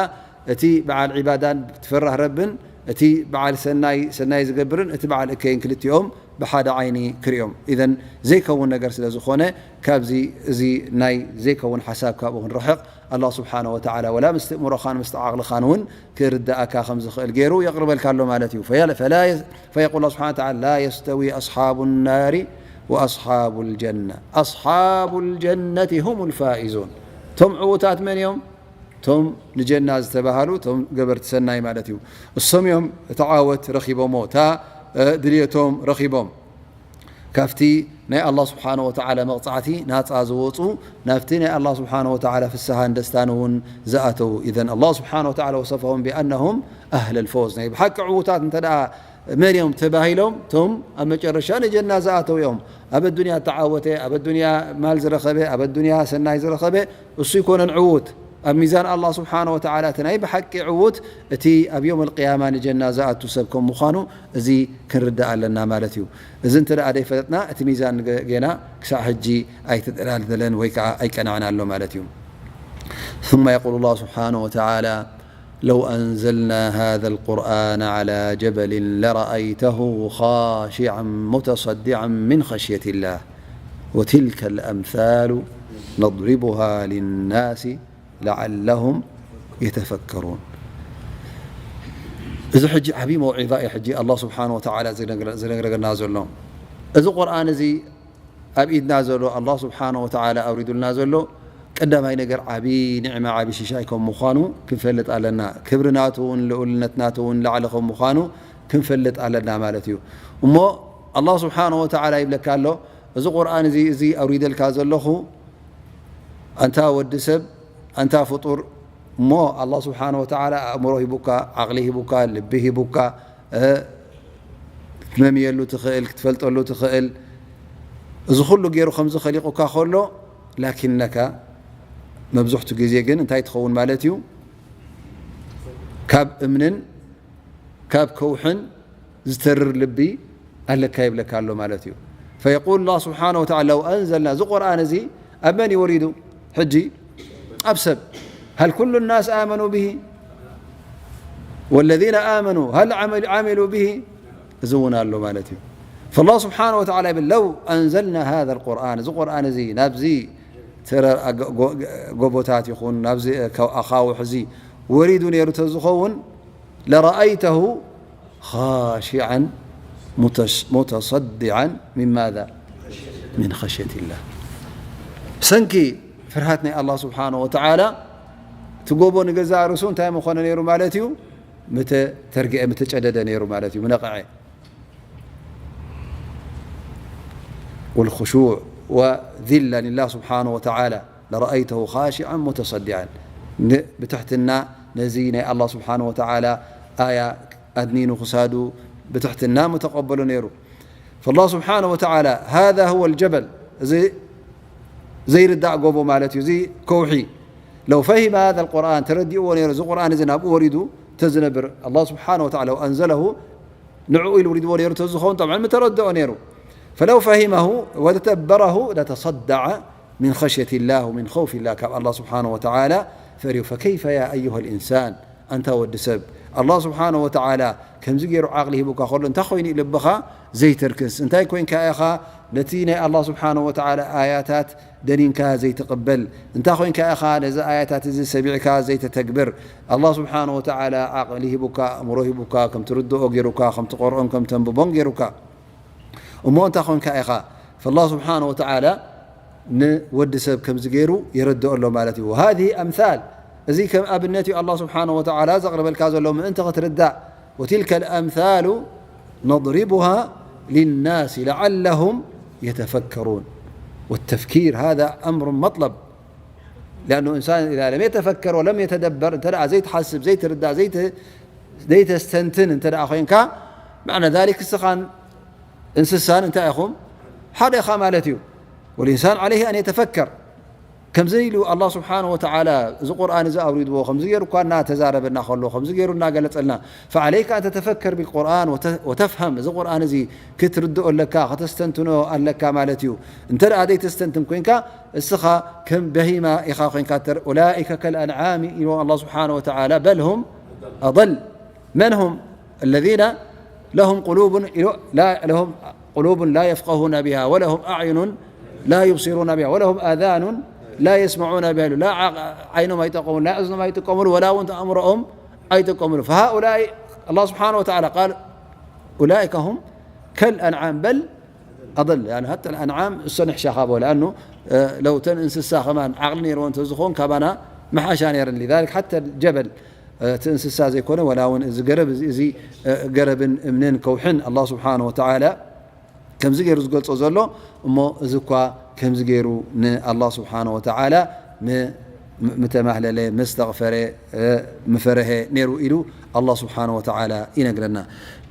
እቲ በዓል ዒባዳን ትፈራህ ረብን እቲ በዓል ሰናይ፣ ሰናይ ዝገብርን እቲ በዓል እከይን ክልቲኦም ብሓደ ዓይኒ ክርእዮም? ኢዘን ዘይከውን ነገር ስለ ዝኾነ ካብዚ፣ እዚ ናይ ዘይከውን ሓሳብ ካብኡ ክንርሕቕ ኣላህ ስብሓነ ወተዓላ ወላ ምስቲ እምሮኻን ምስቲ ዓቕልኻን እውን ክርድኣካ ከም ዝኽእል ገይሩ የቕርበልካ ኣሎ ማለት እዩ። ፈያ-፣ ፈላ የ-፣ ፈየቁል ኣላህ ስብሓነ ወተዓላ፣ لا يستوي أصحاب النار وأصحاب الجنة، أصحاب الجنة هم الفائزون። እቶም ዕዉታት መን እዮም? እቶም ንጀና ዝተባሃሉ፣ እቶም ገበርቲ ሰናይ ማለት እዩ። እሶም እዮም እቲ ዓወት ረኺቦሞ፣ እታ፣ እ፣ ድልየቶም ረኺቦም። ካብቲ ናይ ኣላህ ስብሓነ ወተዓላ መቕጻዕቲ ናጻ ዝወጹ፣ ናብቲ ናይ ኣላህ ስብሓነ ወተዓላ ፍስሃን ደስታን እውን ዝኣተዉ። ኢዘን ኣላህ ስብሓነ ወተዓላ ወሰፈሁም ቢኣነሁም ኣህለል ፈውዝ፣ ናይ ብሓቂ ዕዉታት እንተ ደኣ መን እዮም ተባሂሎም፣ እቶም ኣብ መጨረሻ ንጀና ዝኣተዉ እዮም። ኣብ ኣዱንያ እተዓወተ፣ ኣብ ኣዱንያ ማል ዝረኸበ፣ ኣብ ኣዱንያ ሰናይ ዝረኸበ፣ እሱ ይኮነን ዕዉት። ኣብ ሚዛን ኣላህ ስብሓነ ወተዓላ እቲ ናይ ብሓቂ ዕዉት፣ እቲ ኣብ ዮም ኣልቅያማ ንጀና ዝኣቱ ሰብ ከም ምዃኑ፣ እዚ ክንርዳእ ኣለና ማለት እዩ። እዚ እንተ ደኣ ደይፈለጥና፣ እቲ ሚዛን ገ-፣ ጌና ክሳዕ ሕጂ ኣይተደላደለን ወይ ከዓ ኣይቀናዕን ኣሎ ማለት እዩ። ثم يقول الله سبحانه وتعالى: لو أنزلنا هذا القرآن على جبل لرأيته خاشعا متصدعا من خشية الله وتلك الأمثال نضربها للناس لعلهم يتفكرون። እዚ ሕጂ ዓብዪ መውዒዛ እዩ። ሕጂ ኣላህ ስብሓነ ወተዓላ ዝነግረ-፣ ዝነግረና ዘሎ፣ እዚ ቁርኣን እዚ ኣብ ኢድና ዘሎ፣ ኣላህ ስብሓነ ወተዓላ ኣውሪዱልና ዘሎ ቀዳማይ ነገር ዓብዪ ኒዕማ፣ ዓብዪ ሽሻይ ከም ምዃኑ ክንፈልጥ ኣለና። ክብሪ ናቱ እውን ልኡልነት ናቱ እውን ላዕሊ ከም ምዃኑ ክንፈልጥ ኣለና ማለት እዩ። እሞ ኣላህ ስብሓነ ወተዓላ ይብለካ ኣሎ፣ እዚ ቁርኣን እዚ፣ እዚ ኣውሪደልካ ዘለኹ ኣንታ ወዲ ሰብ፣ ኣንታ ፍጡር፣ እሞ ኣላህ ስብሓነ ወተዓላ ኣእምሮ ሂቡካ፣ ዓቕሊ ሂቡካ፣ ልቢ ሂቡካ፣ እ፣ ክትመምየሉ ትኽእል፣ ክትፈልጠሉ ትኽእል፣ እዚ ኩሉ ገይሩ ከምዚ ኸሊቑካ ከሎ፣ ላኪነካ መብዝሕቱ ግዜ ግን እንታይ ትኸውን ማለት እዩ? ካብ እምንን ካብ ከውሕን ዝተርር ልቢ ኣለካ ይብለካ ኣሎ ማለት እዩ። فيقول الله سبحانه وتعالى: لو أنزلنا، እዚ ቁርኣን እዚ ኣብ መን እዩ ወሪዱ? ሕጂ ኣብ ሰብ። هل كل الناس آمنوا به؟ والذين آمنوا هل عمل-، عملوا به؟ እዚ እውን ኣሎ ማለት እዩ። فالله سبحانه وتعالى ይብል: لو أنزلنا هذا القرآن، እዚ ቁርኣን እዚ ናብዚ ተረ-፣ ጎ-፣ ጎ-፣ ጎቦታት ይኹን ናብዚ ከ-፣ ኣኻውሕ እዚ ወሪዱ ነይሩ ተዝኸውን፣ لرأيته خاشعا متش-، متصدعا من ماذا؟ من خشية الله። ብሰንኪ ፍርሃት ናይ ኣላህ ስብሓነ ወተዓላ እቲ ጎቦ ንገዛእ ርእሱ እንታይ ምኾነ ነይሩ ማለት እዩ? ምተተርግአ፣ ምተጨደደ ነይሩ ማለት እዩ፣ ምነቕዐ። والخشوع والذلة لله سبحانه وتعالى لرأيته خاشعا متصدعا። ን-፣ ብትሕትና ነዚ ናይ ኣላህ ስብሓነ ወተዓላ ኣያ ኣድኒኑ ክሳዱ ብትሕትና ምተቐበሎ ነይሩ። فالله سبحانه وتعالى هذا هو الجبل፣ እዚ ዘይርዳእ ጎቦ ማለት እዩ፣ እዚ ከውሒ። لو فهم هذا القرآن، ተረዲእዎ ነይሩ፣ እዚ ቁርኣን እዚ ናብኡ ወሪዱ ተዝነብር፣ ኣላህ ስብሓነ ወተዓላ لو أنزله ንዕኡ ኢሉ ውሪድዎ ነይሩ ተዝኸውን፣ ጠብዓን ምተረድኦ ነይሩ። فلو فهمه وتدبره لتصدع من خشية الله ومن خوف الله، ካብ ኣላህ ስብሓነ ወተዓላ ፈርዩ። فكيف يا أيها الإنسان، ኣንታ ወዲ ሰብ፣ ኣላህ ስብሓነ ወተዓላ ከምዚ ገይሩ ዓቕሊ ሂቡካ ከሎ፣ እንታይ ኮይኑ እዩ ልብኻ ዘይተርክስ? እንታይ ኮይንካ ኢኻ ነቲ ናይ ኣላህ ስብሓነ ወተዓላ ኣያታት ደኒንካ ዘይትቕበል? እንታይ ኮይንካ ኢኻ ነዚ ኣያታት እዚ ሰሚዕካ ዘይተተግብር? ኣላህ ስብሓነ ወተዓላ ዓቕሊ ሂቡካ፣ ኣእምሮ ሂቡካ፣ ከም ትርድኦ ገይሩካ፣ ከም ትቐርኦን ከም ተንብቦን ገይሩካ። እሞ እንታይ ኮይንካ ኢኻ? ፈላህ ስብሓነ ወተዓላ ንወዲ ሰብ ከምዚ ገይሩ የረድኦ ኣሎ ማለት እዩ። وهذه أمثال፣ እዚ ከም ኣብነት እዩ ኣላህ ስብሓነ ወተዓላ ዘቕርበልካ ዘሎ ምእንቲ ክትርዳእ። وتلك الأمثال نضربها للناس لعلهم يتفكرون. والتفكير هذا أمر مطلب. لأنه إنسان إذا لم يتفكر ولم يتدبر، أنت لا زيت حاسب، زيت رداء، زيت، زيت استنتن، أنت لا أخوينك، معنى ذلك السخان إنسسان، أنت أخوم، حد يخا مالتيو. والإنسان عليه أن يتفكر. ከምዚ ኢሉ ኣላህ ስብሓነሁ ወተዓላ እዚ ቁርኣን እዚ ኣውሪድዎ፣ ከምዚ ገይሩ እኳ እናተዛረበና ከሎ፣ ከምዚ ገይሩ እናገለጸልና፣ ፈዓለይካ ኣን ተተፈከር ቢልቁርኣን ወተ-፣ ወተፍሀም፣ እዚ ቁርኣን እዚ ክትርድኦ ኣለካ፣ ከተስተንትኖ ኣለካ ማለት እዩ። እንተ ደኣ ዘይተስተንትን ኮይንካ፣ እስኻ ከም በሂማ ኢኻ ኮይንካ ተር-፣ ኡላኢከ ከልኣንዓሚ ኢሉ ኣላህ ስብሓነሁ ወተዓላ፣ በል ሁም ኣضል። መን ሁም? الذين لهم قلوب لا، لهم قلوب لا يفقهون بها ولهم أعين لا يبصرون بها ولهم آذان لا يسمعون بها. لا ዓ-፣ ዓይኖም ኣይጠቀሙሉ፣ ላ እዝኖም ኣይጥቀሙሉ፣ ወላ እውን ኣእምሮኦም ኣይጥቀሙሉ። فهؤلاء الله سبحانه وتعالى قال أولئك هم كالأنعام بل أضل. يعني حتى الأنعام እሰን ሕሻ ካብኦ፣ لأنه፣ እ፣ ለው ተን እንስሳ ከማን ዓቕሊ ነይርዎ እንተዝኸውን ካባና ምሓሻ ነይረን። لذلك حتى الجبل እቲ እንስሳ ዘይኮነ፣ ወላ እውን እዚ ገረብ፣ እዚ፣ እዚ፣ እ፣ ገረብን እምንን ከውሕን ኣላህ ስብሓነ ወተዓላ ከምዚ ገይሩ ዝገልጾ ዘሎ፣ እሞ እዚ እኳ ከምዚ ገይሩ ንኣላህ ስብሓነ ወተዓላ ም-፣ ም-፣ ምተማህለለ፣ መስተቕፈረ፣ እ፣ ምፈረሀ ነይሩ ኢሉ ኣላህ ስብሓነ ወተዓላ ይነግረና።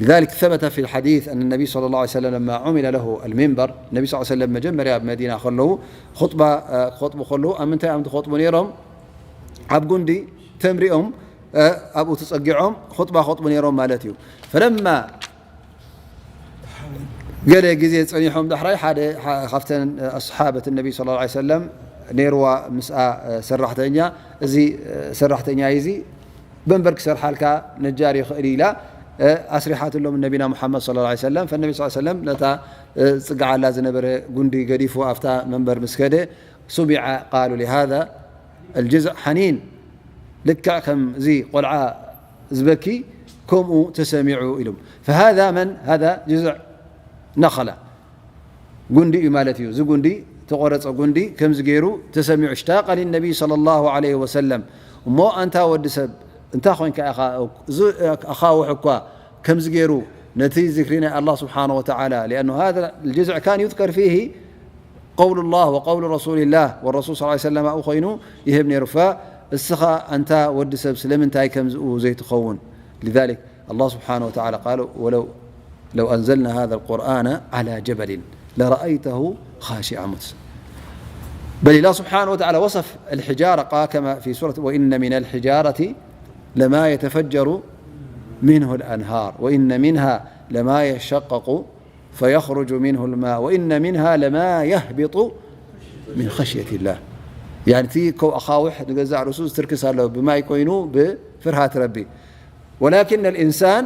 لذلك ثبت في الحديث أن النبي صلى الله عليه وسلم لما عمل له المنبر، ነቢ صلى الله عليه وسلم መጀመርያ ኣብ መዲና ከለዉ ኹጥባ፣ እ፣ ክኸጥቡ ከለዉ ኣብ ምንታይ እዮም ዝኸጥቡ ነይሮም? ኣብ ጉንዲ ተምሪኦም፣ እ፣ ኣብኡ ተጸጊዖም ኹጥባ ኸጥቡ ነይሮም ማለት እዩ። ፈለማ ገለ ግዜ ጸኒሖም ዳሕራይ ሓደ፣ ሓ-፣ ካብተን ኣስሓበት ነቢ ሰለላሁ ዐለይሂ ወሰለም ነይርዋ ምስኣ፣ እ፣ ሰራሕተኛ፣ እዚ፣ እ፣ ሰራሕተኛ እዚ መንበር ክሰርሓልካ ነጃር ይኽእል ኢላ፣ እ፣ ኣስሪሓትሎም ነቢና ሙሓመድ ሰለላሁ ዐለይሂ ወሰለም። ፈነቢ ሰለላሁ ዐለይሂ ወሰለም ነታ፣ እ፣ ዝጽግዓላ ዝነበረ ጉንዲ ገዲፉ ኣብታ መንበር ምስ ከደ፣ سمع قالوا لهذا الجذع حنين، ልክዕ ከምዚ ቆልዓ ዝበኪ ከምኡ ተሰሚዑ ኢሎም። فهذا من؟ هذا جذع نخلة، ጉንዲ እዩ ማለት እዩ። እዚ ጉንዲ፣ ተቆረጸ ጉንዲ ከምዚ ገይሩ ተሰሚዑ። اشتاق للنبي صلى الله عليه وسلم። እሞ ኣንታ ወዲ ሰብ፣ እንታይ ኮንካ ኢኻ፣ እዚ ኣኻውሕ እኳ ከምዚ ገይሩ ነቲ ዚክሪ ናይ ኣላህ ስብሓነ ወተዓላ، لأنه هذا الجذع كان يذكر فيه قول الله وقول رسول الله، والرسول صلى الله عليه وسلم ኣብኡ ኮይኑ ይህብ ነይሩ። فእስኻ ኣንታ ወዲ ሰብ ስለምንታይ ከምዝኡ ዘይትኸውን؟ لذلك الله سبحانه وتعالى قال: ولو، لو أنزلنا هذا القرآن على جبل لرأيته خاشعا متصدعا. بل الله سبحانه وتعالى وصف الحجارة قال كما في سورة: وإن من الحجارة لما يتفجر منه الأنهار وإن منها لما يشقق فيخرج منه الماء وإن منها لما يهبط من خشية الله. يعني እቲ ከው ኣኻውሕ ንገዛእ ርእሱ ዝትርክስ ኣሎ ብማይ ኮይኑ ብፍርሃት ረቢ። ولكن الإنسان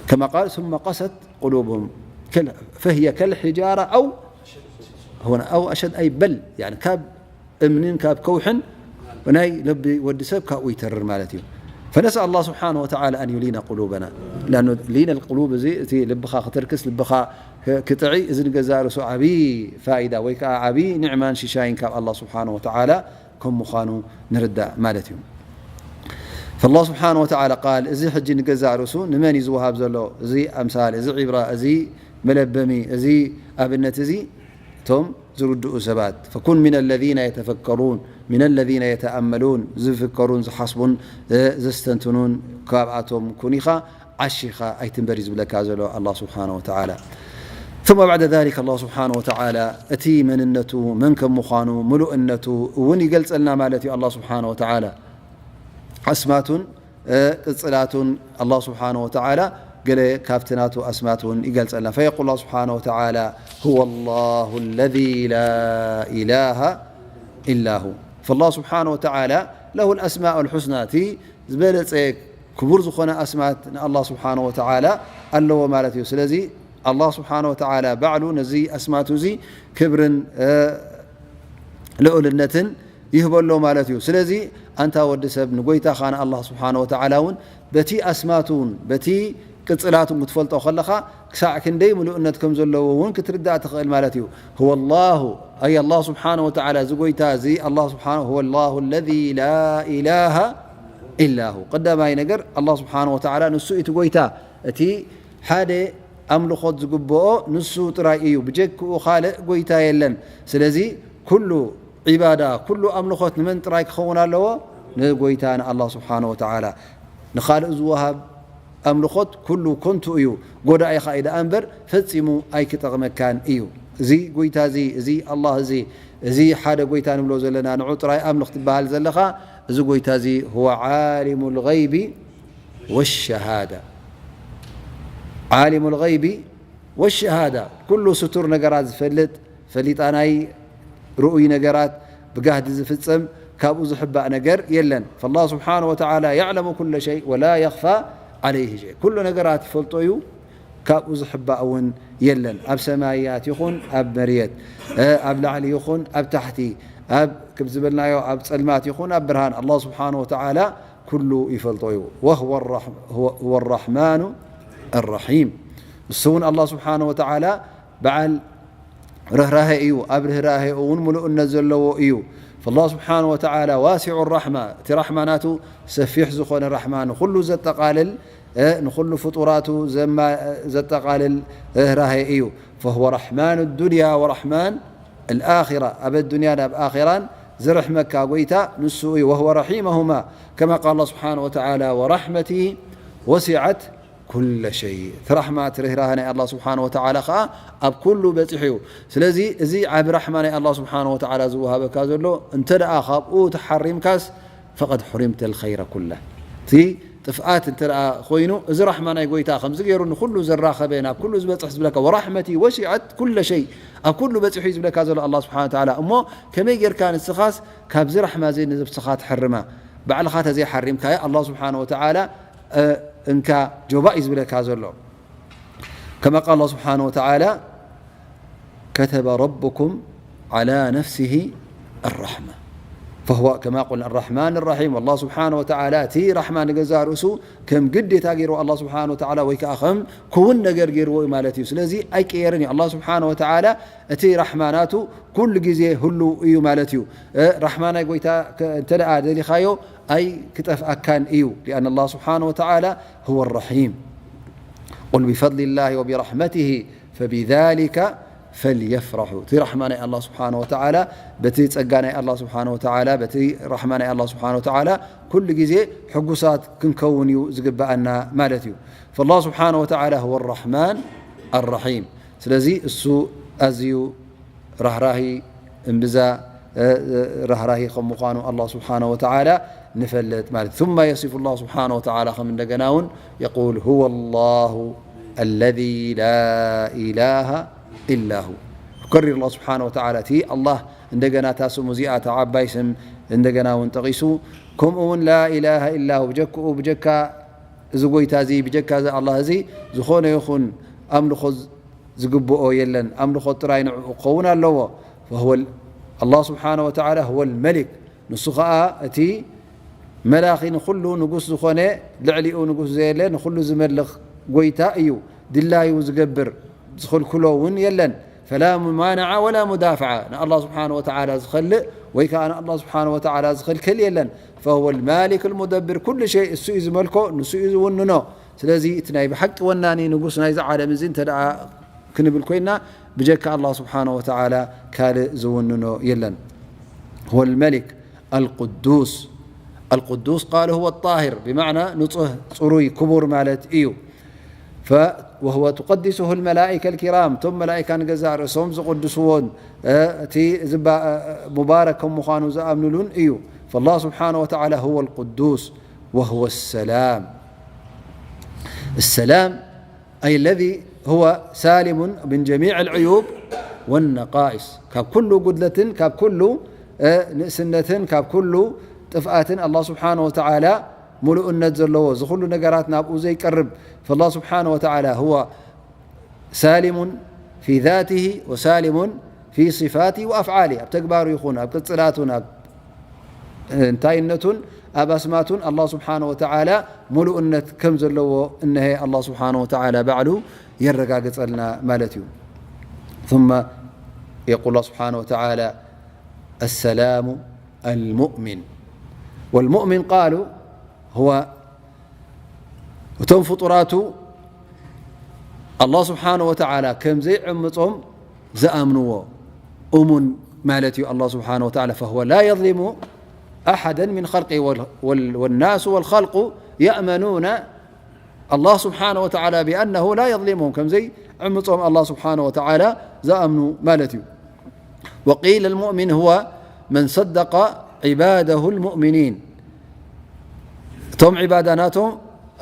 كما قال: ثم قست قلوبهم كال-، فهي كالحجارة أو هنا أو أشد، أي بل، يعني ካብ እምንን ካብ ከውሕን ናይ ልቢ ወዲ ሰብ ካብኡ ይተርር ማለት እዩ። فنسأل الله سبحانه وتعالى أن يلين قلوبنا، لأنه لين القلوب እዚ እቲ ልብኻ ክትርክስ፣ ልብኻ ክ-፣ ክጥዒ፣ እዚ ንገዛእ ርእሱ ዓቢ ፋይዳ ወይ ከዓ ዓቢ ኒዕማን ሽሻይን ካብ ኣላህ ስብሓነሁ ወተዓላ ከም ምዃኑ ንርዳእ ማለት እዩ። فالله سبحانه وتعالى قال، እዚ ሕጂ ንገዛእ ርእሱ ንመን እዩ ዝወሃብ ዘሎ? እዚ ኣምሳል፣ እዚ ዒብራ፣ እዚ መለበሚ፣ እዚ ኣብነት እዚ እቶም ዝርድኡ ሰባት። فكن من الذين يتفكرون، من الذين يتأملون، ዝፍከሩን ዝሓስቡን፣ እ፣ ዘስተንትኑን ካብኣቶም ኩን ኢኻ፣ ዓሺኻ ኣይትንበር እዩ ዝብለካ ዘሎ ኣላህ ስብሓነሁ ወተዓላ። ثم بعد ذلك الله سبحانه وتعالى እቲ መንነቱ፣ መን ከም ምዃኑ፣ ምሉእነቱ እውን ይገልጸልና ማለት እዩ። ኣላህ ስብሓነሁ ወተዓላ ኣስማቱን እ፣ ቅጽላቱን ኣላህ ስብሓነሁ ወተዓላ ገለ ካብቲ ናቱ ኣስማት እውን ይገልጸልና። فيقول الله سبحانه وتعالى: هو الله الذي لا إله إلا هو. فالله سبحانه وتعالى له الأسماء الحسنى، እቲ ዝበለጸ ክቡር ዝኾነ ኣስማት ንኣላህ ስብሓነሁ ወተዓላ ኣለዎ ማለት እዩ። ስለዚ ኣላህ ስብሓነሁ ወተዓላ ባዕሉ ነዚ ኣስማቱ እዚ ክብርን፣ እ፣ ልዑልነትን ይህበሎ ማለት እዩ። ስለዚ ኣንታ ወዲ ሰብ ንጎይታኻ ንኣላህ ስብሓነ ወተዓላ እውን በቲ ኣስማቱን በቲ ቅጽላቱን ክትፈልጦ ከለኻ ክሳዕ ክንደይ ምሉእነት ከም ዘለዎ እውን ክትርዳእ ትኽእል ማለት እዩ። هو الله، أي الله سبحانه وتعالى፣ እዚ ጎይታ እዚ ኣላህ ስብሓነ، هو الله الذي لا إله ኢላሁ። ቀዳማይ ነገር ኣላህ ስብሓነ ወተዓላ ንሱ እቲ ጎይታ፣ እቲ ሓደ ኣምልኾት ዝግብኦ ንሱ ጥራይ እዩ፣ ብጀክኡ ካልእ ጎይታ የለን። ስለዚ ኩሉ ዒባዳ፣ ኩሉ ኣምልኾት ንመን ጥራይ ክኸውን ኣለዎ? ንጎይታ ንኣላህ ስብሓነ ወተዓላ። ንኻልእ ዝወሃብ ኣምልኾት ኩሉ ከንቱ እዩ፣ ጎዳኢኻ እዩ ደኣ እምበር ፈጺሙ ኣይክጠቕመካን እዩ። እዚ ጎይታ እዚ፣ እዚ ኣላህ እዚ፣ እዚ ሓደ ጎይታ ንብሎ ዘለና፣ ንዑ ጥራይ ኣምልኽ ትበሃል ዘለኻ፣ እዚ ጎይታ እዚ ሁወ ዓሊሙል ገይቢ ወሸሃዳ። ዓሊሙል ገይቢ ወሸሃዳ፣ ኩሉ ስቱር ነገራት ዝፈልጥ፣ ፈሊጣ ናይ ርኡይ ነገራት ብጋህዲ ዝፍጸም፣ ካብኡ ዝሕባእ ነገር የለን። ፈላህ ስብሓነ ወተዓላ የዕለሙ ኩለ ሸይ ወላ የኽፋ ዓለይሂ ሸይ። ኩሉ ነገራት ይፈልጦ እዩ፣ ካብኡ ዝሕባእ እውን የለን። ኣብ ሰማያት ይኹን ኣብ መርየት፣ እ፣ ኣብ ላዕሊ ይኹን ኣብ ታሕቲ፣ ኣብ፣ ከም ዝበልናዮ፣ ኣብ ጸልማት ይኹን ኣብ ብርሃን፣ ኣላህ ስብሓነ ወተዓላ ኩሉ ይፈልጦ እዩ። ወሁወ ራሕ-፣ ሁወ፣ ሁወ ራሕማኑ ኣራሒም። ንሱ እውን ኣላህ ስብሓነ ወተዓላ በዓል ርህራሄ እዩ። ኣብ ርህራሄኡ እውን ምሉእነት ዘለዎ እዩ። ፈላህ ስብሓነ ወተዓላ ዋሲዑ ራሕማ፣ እቲ ራሕማ ናቱ ሰፊሕ ዝኾነ ራሕማ፣ ንኹሉ ዘጠቓልል፣ እ፣ ንኹሉ ፍጡራቱ ዘማ-፣ ዘጠቓልል ርህራሄ እዩ። ፈሁወ ራሕማኑ ዱንያ ወራሕማን ኣልኣኺራ፣ ኣብ ኣዱንያን ኣብ ኣኺራን ዝርሕመካ ጎይታ ንሱ እዩ። ወሁወ ረሒመሁማ፣ ከማ ቃል ኣላህ ስብሓነ ወተዓላ፣ ወራሕመቲ ወሲዐት ኩለ ሸይ። እቲ ራሕማ፣ እቲ ርህራሄ ናይ ኣላህ ስብሓነ ወተዓላ ኸዓ ኣብ ኩሉ በፂሑ እዩ። ስለዚ እዚ ዓቢ ራሕማ ናይ ኣላህ ስብሓነ ወተዓላ ዝወሃበካ ዘሎ፣ እንተ ደኣ ካብኡ ተሓሪምካስ፣ ፈቐድ ሑሪምተ ልኸይረ ኩላ። እቲ ጥፍኣት እንተ ደኣ ኮይኑ፣ እዚ ራሕማ ናይ ጎይታ ከምዚ ገይሩ ንኹሉ ዘራኸበ፣ ናብ ኩሉ ዝበጽሕ ዝብለካ፣ ወራሕመቲ ወሲዐት ኩለ ሸይ፣ ኣብ ኩሉ በጺሑ እዩ ዝብለካ ዘሎ ኣላህ ስብሓነ ወተዓላ። እሞ ከመይ ጌርካ ንስኻስ ካብዚ ራሕማ እዚ ንነብስኻ ትሕርማ? ባዕልኻ ተዘይሓሪምካዮ፣ ኣላህ ስብሓነ ወተዓላ፣ እ፣ እንካ ጆባእ እዩ ዝብለካ ዘሎ። ከማ ቃል ኣላህ ስብሓነ ወተዓላ፣ ከተበ ረቡኩም ዓላ ነፍሲሂ ኣራሕማ። ፈሁወ ከማ ቁልና ኣራሕማን ኣራሒም። ኣላህ ስብሓነ ወተዓላ እቲ ራሕማ ንገዛእ ርእሱ ከም ግዴታ ገይርዎ ኣላህ ስብሓነ ወተዓላ፣ ወይ ከዓ ከም ክውን ነገር ገይርዎ እዩ ማለት እዩ። ስለዚ ኣይቀየርን እዩ። ኣላህ ስብሓነ ወተዓላ እቲ ራሕማ ናቱ ኩሉ ግዜ ህሉው እዩ ማለት እዩ። እ፣ ራሕማ ናይ ጎይታ ከ-፣ እንተ ደኣ ደሊኻዮ ኣይክጠፍኣካን እዩ። ሊኣን ኣላህ ስብሓነ ወተዓላ ሁወ ኣራሒም። ቁል ቢፈድሊላሂ ወቢራሕመቲሂ ፈቢዛሊከ ፈልየፍረሑ። እቲ ራሕማ ናይ ኣላህ ስብሓነ ወተዓላ፣ በቲ ጸጋ ናይ ኣላህ ስብሓነ ወተዓላ፣ በቲ ራሕማ ናይ ኣላህ ስብሓነ ወተዓላ ኩሉ ግዜ ሕጉሳት ክንከውን እዩ ዝግብኣና ማለት እዩ። ፈላህ ስብሓነ ወተዓላ ሁወ ኣራሕማን ኣራሒም። ስለዚ እሱ ኣዝዩ ራህራሂ፣ እምብዛ፣ እ፣ እ፣ ራህራሂ ከም ምዃኑ ኣላህ ስብሓነ ወተዓላ ንፈልጥ ማለት እዩ። ثم يصف الله سبحانه وتعالى ከም እንደገና እውን يقول هو الله الذي لا إله إلا هو. يكرر الله سبحانه وتعالى እቲ ኣላህ እንደገና እታ ስሙ እዚኣ፣ እታ ዓባይ ስም እንደገና እውን ጠቒሱ፣ ከምኡ እውን ላ ኢላሃ ኢላ ሁ፣ ብጀክኡ፣ ብጀካ እዚ ጎይታ እዚ፣ ብጀካ እዚ ኣላህ እዚ ዝኾነ ይኹን ኣምልኾ ዝግብኦ የለን፣ ኣምልኾ ጥራይ ንዕኡ ክኸውን ኣለዎ። ፈሁወ ል-፣ ኣላህ ስብሓነ ወተዓላ ሁወ ልመሊክ፣ ንሱ ኸኣ እቲ መላኺ፣ ንኹሉ ንጉስ ዝኾነ፣ ልዕሊኡ ንጉስ ዘየለ፣ ንኹሉ ዝመልኽ ጎይታ እዩ። ድላዩ ዝገብር፣ ዝኽልክሎ እውን የለን። ፈላ ሙማነዓ ወላ ሙዳፍዓ፣ ንኣላህ ስብሓነ ወተዓላ ዝኸልእ ወይ ከኣ ንኣላህ ስብሓነ ወተዓላ ዝኽልክል የለን። ፈሁወ ልማሊክ ልሙደብር ኩሉ ሸይ፣ እሱ እዩ ዝመልኮ፣ ንሱ እዩ ዝውንኖ። ስለዚ እቲ ናይ ብሓቂ ወናኒ ንጉስ ናይዚ ዓለም እዚ እንተ ደኣ ክንብል ኮይና፣ ብጀካ ኣላህ ስብሓነ ወተዓላ ካልእ ዝውንኖ የለን። ሁወ ልመሊክ ኣልቁዱስ። ኣልቁዱስ ቃል ሁወ ጣሂር፣ ብማዕና ንጹህ፣ ጽሩይ፣ ክቡር ማለት እዩ። ፈ-፣ ወሁወ ትቀድስሁ ልመላኢከ ልኪራም፣ እቶም መላኢካ ንገዛእ ርእሶም ዝቕድስዎን፣ እ፣ እቲ ዝባ-፣ እ፣ ሙባረክ ከም ምዃኑ ዝኣምንሉን እዩ። ፈላህ ስብሓነ ወተዓላ ሁወ ልቁዱስ ወሁወ ሰላም። ሰላም ኣይ ለዚ ሁወ ሳሊሙን ምን ጀሚዕ ልዕዩብ ወነቃኢስ፣ ካብ ኩሉ ጉድለትን ካብ ኩሉ፣ እ፣ ንእስነትን ካብ ኩሉ ጥፍኣትን ኣላህ ስብሓነ ወተዓላ ምሉእነት ዘለዎ፣ እዚ ኩሉ ነገራት ናብኡ ዘይቀርብ፣ ፈላህ ስብሓነ ወተዓላ ሁወ ሳሊሙን ፊ ዛቲሂ ወሳሊሙን ፊ ሲፋቲሂ ወኣፍዓሊሂ፣ ኣብ ተግባሩ ይኹን ኣብ ቅጽላቱን ኣብ እንታይነቱን ኣብ ኣስማቱን ኣላህ ስብሓነ ወተዓላ ምሉእነት ከም ዘለዎ እነሀ ኣላህ ስብሓነ ወተዓላ ባዕሉ የረጋግጸልና ማለት እዩ። ثم يقول الله سبحانه وتعالى السلام المؤمن والمؤمن قالوا هو እቶም ፍጡራቱ ኣላህ ስብሓነ ወተዓላ ከም ዘይዕምጾም ዝኣምንዎ እሙን ማለት እዩ። ኣላህ ስብሓነ ወተዓላ فهو لا يظلم أحدا من خلقه وال- وال- والناس والخلق يأمنون الله سبحانه وتعالى بأنه لا يظلمهم ከም ዘይዕምጾም ኣላህ ስብሓነ ወተዓላ ዝኣምኑ ማለት እዩ። وقيل المؤمن هو من صدق عباده المؤمنين እቶም ዒባዳ ናቶም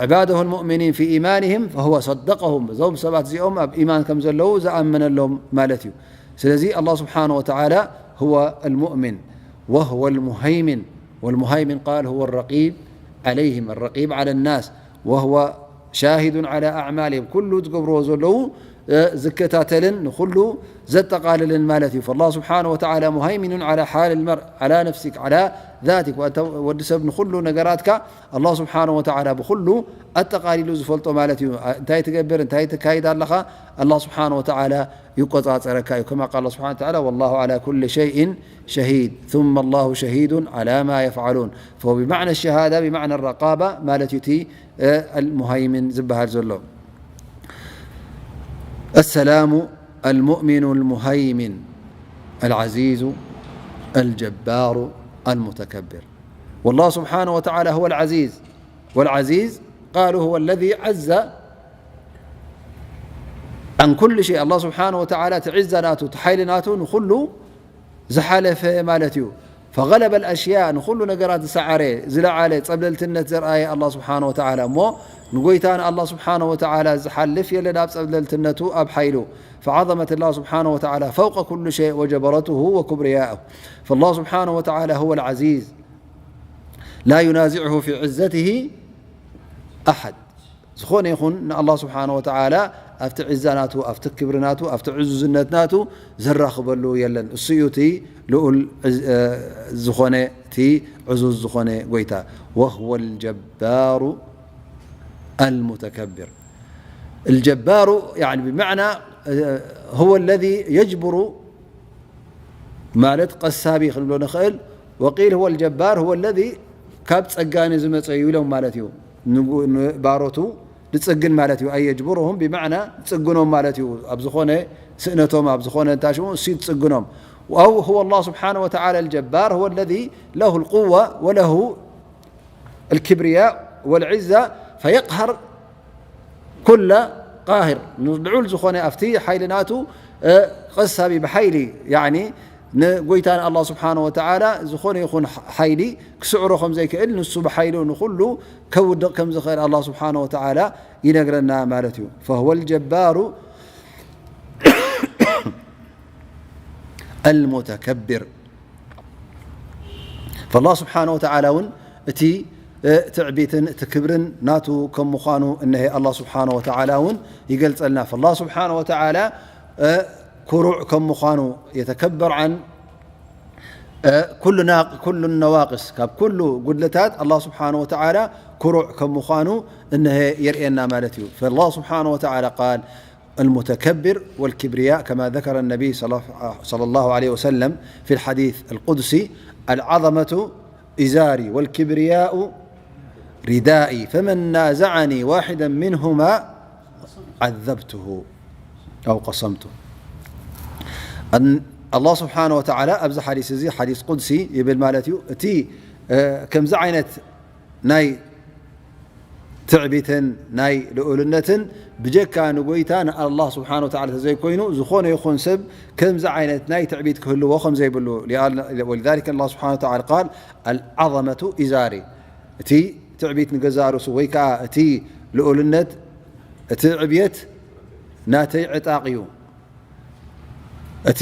عباده المؤمنين في إيمانهم فهو صدقهم እዞም ሰባት እዚኦም ኣብ ኢማን ከም ዘለዉ ዝኣመነሎም ማለት እዩ። ስለዚ ኣላህ ስብሓነ ወተዓላ هو المؤمن وهو المهيمن والمهيمن قال هو الرقيب عليهم الرقيب على الناس وهو شاهد على أعمالهم ኩሉ ዝገብርዎ ዘለዉ ዝከታተልን ንኹሉ ዘጠቓልልን ማለት እዩ። فالله سبحانه وتعالى مهيمن على حال المرء على نفسك على ذاتك ወዲ ሰብ ንኹሉ ነገራትካ ኣላህ ስብሓነ ወተዓላ ብኹሉ ኣጠቓሊሉ ዝፈልጦ ማለት እዩ። እንታይ ትገብር እንታይ ተካይድ ኣለኻ ኣላህ ስብሓነ ወተዓላ ይቆፃፀረካ እዩ። كما قال الله سبحانه وتعالى والله على كل شيء شهيد ثم الله شهيد على ما يفعلون فهو بمعنى الشهادة بمعنى الرقابة ማለት እዩ እቲ المهيمن ዝበሃል ዘሎ السلام المؤمن المهيمن العزيز الجبار المتكبر والله سبحانه وتعالى هو العزيز والعزيز قالوا هو الذي عز عن كل شيء الله سبحانه وتعالى እቲ ዒዛ ናቱ እቲ ሓይሊ ናቱ ንኹሉ ዝሓለፈ ማለት እዩ። فغلب الأشياء ንኹሉ ነገራት ዝሰዓረ ዝለዓለ ጸብለልትነት ዘርኣየ ኣላህ ስብሓነ ወተዓላ እሞ ንጎይታ ንኣላህ ስብሓነ ወተዓላ ዝሓልፍ የለን ኣብ ጸብለልትነቱ ኣብ ሓይሉ فعظمة الله سبحانه وتعالى فوق كل شيء وجبروته وكبرياءه فالله سبحانه وتعالى هو العزيز لا ينازعه في عزته أحد ዝኾነ ይኹን ንኣላህ ስብሓነ ወተዓላ ኣብቲ ዒዛ ናቱ ኣብቲ ክብሪ ናቱ ኣብቲ ዕዙዝነት ናቱ ዘራኽበሉ የለን። እሱ እዩ እቲ ልኡል ዝኾነ እቲ ዕዙዝ ዝኾነ ጎይታ وهو الجبار المتكبر الجبار يعني بمعنى هو الذي يجبر ማለት ቀሳቢ ክንብሎ ንኽእል وقيل هو الجبار هو الذي ካብ ጸጋኒ ዝመጸ እዩ ኢሎም ማለት እዩ። ንባሮቱ ዝጽግን ማለት እዩ። أي يجبرهم بمعنى ዝጽግኖም ማለት እዩ። ኣብ ዝኾነ ስእነቶም ኣብ ዝኾነ እንታሽኡ እሱ ዝጽግኖም أو هو الله سبحانه وتعالى الجبار هو الذي له القوة وله الكبرياء والعزة فيقهر كل قاهر ልዑል ዝኾነ ኣብቲ ሓይሊ ናቱ ቀሳቢ ብሓይሊ ንጎይታ ንኣላህ ስብሓነ ወተዓላ ዝኾነ ይኹን ሓይሊ ክስዕሮ ከም ዘይክእል ንሱ ብሓይሉ ንኹሉ ከውድቕ ከም ዝኽእል ኣላህ ስብሓነ ወተዓላ ይነግረና ማለት እዩ። فهو الجبار المتكبر فالله سبحانه وتعالى እውን እቲ ትዕቢትን እቲ ክብርን ናቱ ከም ምዃኑ እነሀ ኣላህ ስብሓነ ወተዓላ እውን ይገልጸልና። فالله سبحانه وتعالى ኩሩዕ ከም ምዃኑ يتكبر عن ኩሉ ነዋቅስ ካብ ኩሉ ጉድለታት ኣላህ ስብሓነ ወተዓላ ኩሩዕ ከም ምዃኑ እነሀ የርእየና ማለት እዩ። فالله سبحانه وتعالى قال المتكبر والكبرياء كما ذكر النبي صلى الله عليه وسلم في الحديث القدسي العظمة إزاري والكبرياء ردائي فمن نازعني واحدا منهما عذبته أو قصمته. الله سبحانه وتعالى ኣብዚ ሓዲስ እዚ ሓዲስ ቁድሲ ይብል ማለት እዩ። እቲ ከምዚ ዓይነት ናይ ትዕቢትን ናይ ልኡልነትን ብጀካ ንጎይታ ንኣላህ ስብሓነ ወተዓላ ተዘይኮይኑ ዝኾነ ይኹን ሰብ ከምዚ ዓይነት ናይ ትዕቢት ክህልዎ ከም ዘይብሉ ولذلك الله سبحانه وتعالى قال العظمة إزاري እቲ ትዕቢት ንገዛእ ርእሱ ወይ ከዓ እቲ ልኡልነት እቲ ዕብየት ናተይ ዕጣቕ እዩ። እቲ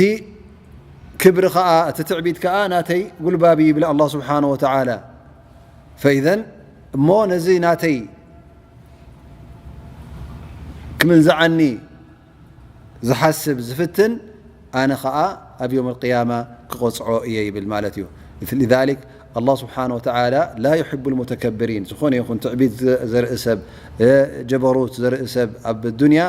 ክብሪ ከዓ እቲ ትዕቢት ከዓ ናተይ ጉልባብ ይብል ኣላህ ስብሓነ ወተዓላ። ፈኢዘን እሞ ነዚ ናተይ ክምንዝዓኒ ዝሓስብ ዝፍትን ኣነ ከዓ ኣብ ዮም ኣልቅያማ ክቐፅዖ እየ ይብል ማለት እዩ። لذلك الله سبحانه وتعالى لا يحب المتكبرين ዝኾነ ይኹን ትዕቢት ዘርኢ ሰብ ጀበሩት ዘርኢ ሰብ ኣብ ዱንያ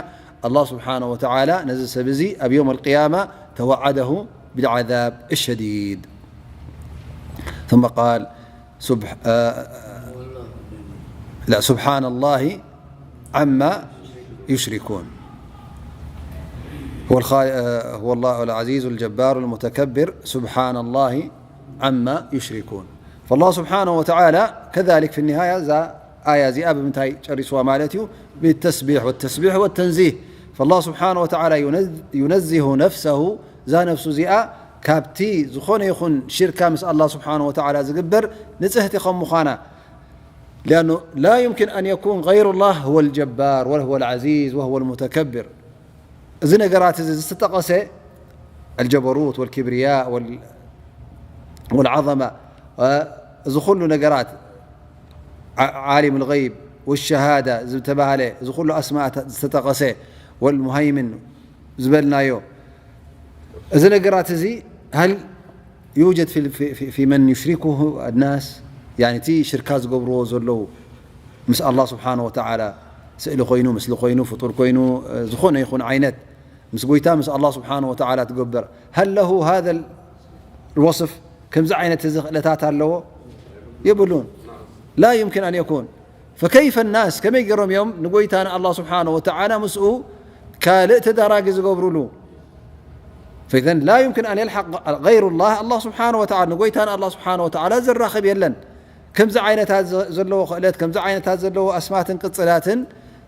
ኣላህ ስብሓነ ወተዓላ ነዚ ሰብ እዚ ኣብ ዮም ኣልቅያማ ተወዓደሁ ብልዓዛብ ሸዲድ ثم قال سبح... لا، سبحان الله عما يشركون. هو الخ-، آه، هو الله العزيز الجبار المتكبر، سبحان الله عما يشركون. فالله سبحانه وتعالى كذلك في النهاية ذا آية ذي أب متاي شرسوا مالتيو بالتسبيح والتسبيح والتنزيه. فالله سبحانه وتعالى ينز-، ينزه نفسه، ذا نفس ذي كابتي زخون يخون شركة مس الله سبحانه وتعالى زقبر نزهتي خم مخانا. لأنه لا يمكن أن يكون غير الله هو الجبار وهو العزيز وهو المتكبر. እዚ ነገራት እዚ ዝተጠቐሰ الجبروت والكبرياء وال-، والعظمة، እ፣ እዚ ኩሉ ነገራት ዓ-፣ ዓሊም الغيب والشهادة ዝተባህለ፣ እዚ ኩሉ ኣስማት ዝተጠቐሰ والمهيمن ዝበልናዮ፣ እዚ ነገራት እዚ هل يوجد في، في، في، في من يشركه الناس؟ يعني እቲ ሽርካ ዝገብርዎ ዘለዉ ምስ الله سبحانه وتعالى ስእሊ ኮይኑ፣ ምስሊ ኮይኑ፣ ፍጡር ኮይኑ፣ እ፣ ዝኾነ ይኹን ዓይነት ምስ ጎይታ ምስ الله سبحانه وتعالى ትገብር، هل له هذا الوصف؟ ከምዚ ዓይነት እዚ ክእለታት ኣለዎ? የብሉን። لا يمكن أن يكون. فكيف الناس؟ ከመይ ገይሮም እዮም ንጎይታና الله سبحانه وتعالى ምስኡ ካልእ ተዳራጊ ዝገብሩሉ؟ فإذا لا يمكن أن يلحق غير الله الله سبحانه وتعالى። ንጎይታና الله سبحانه وتعالى ዘራኽብ የለን። ከምዚ ዓይነታት ዘ-፣ ዘለዎ ክእለት፣ ከምዚ ዓይነታት ዘለዎ ኣስማትን ቅጽላትን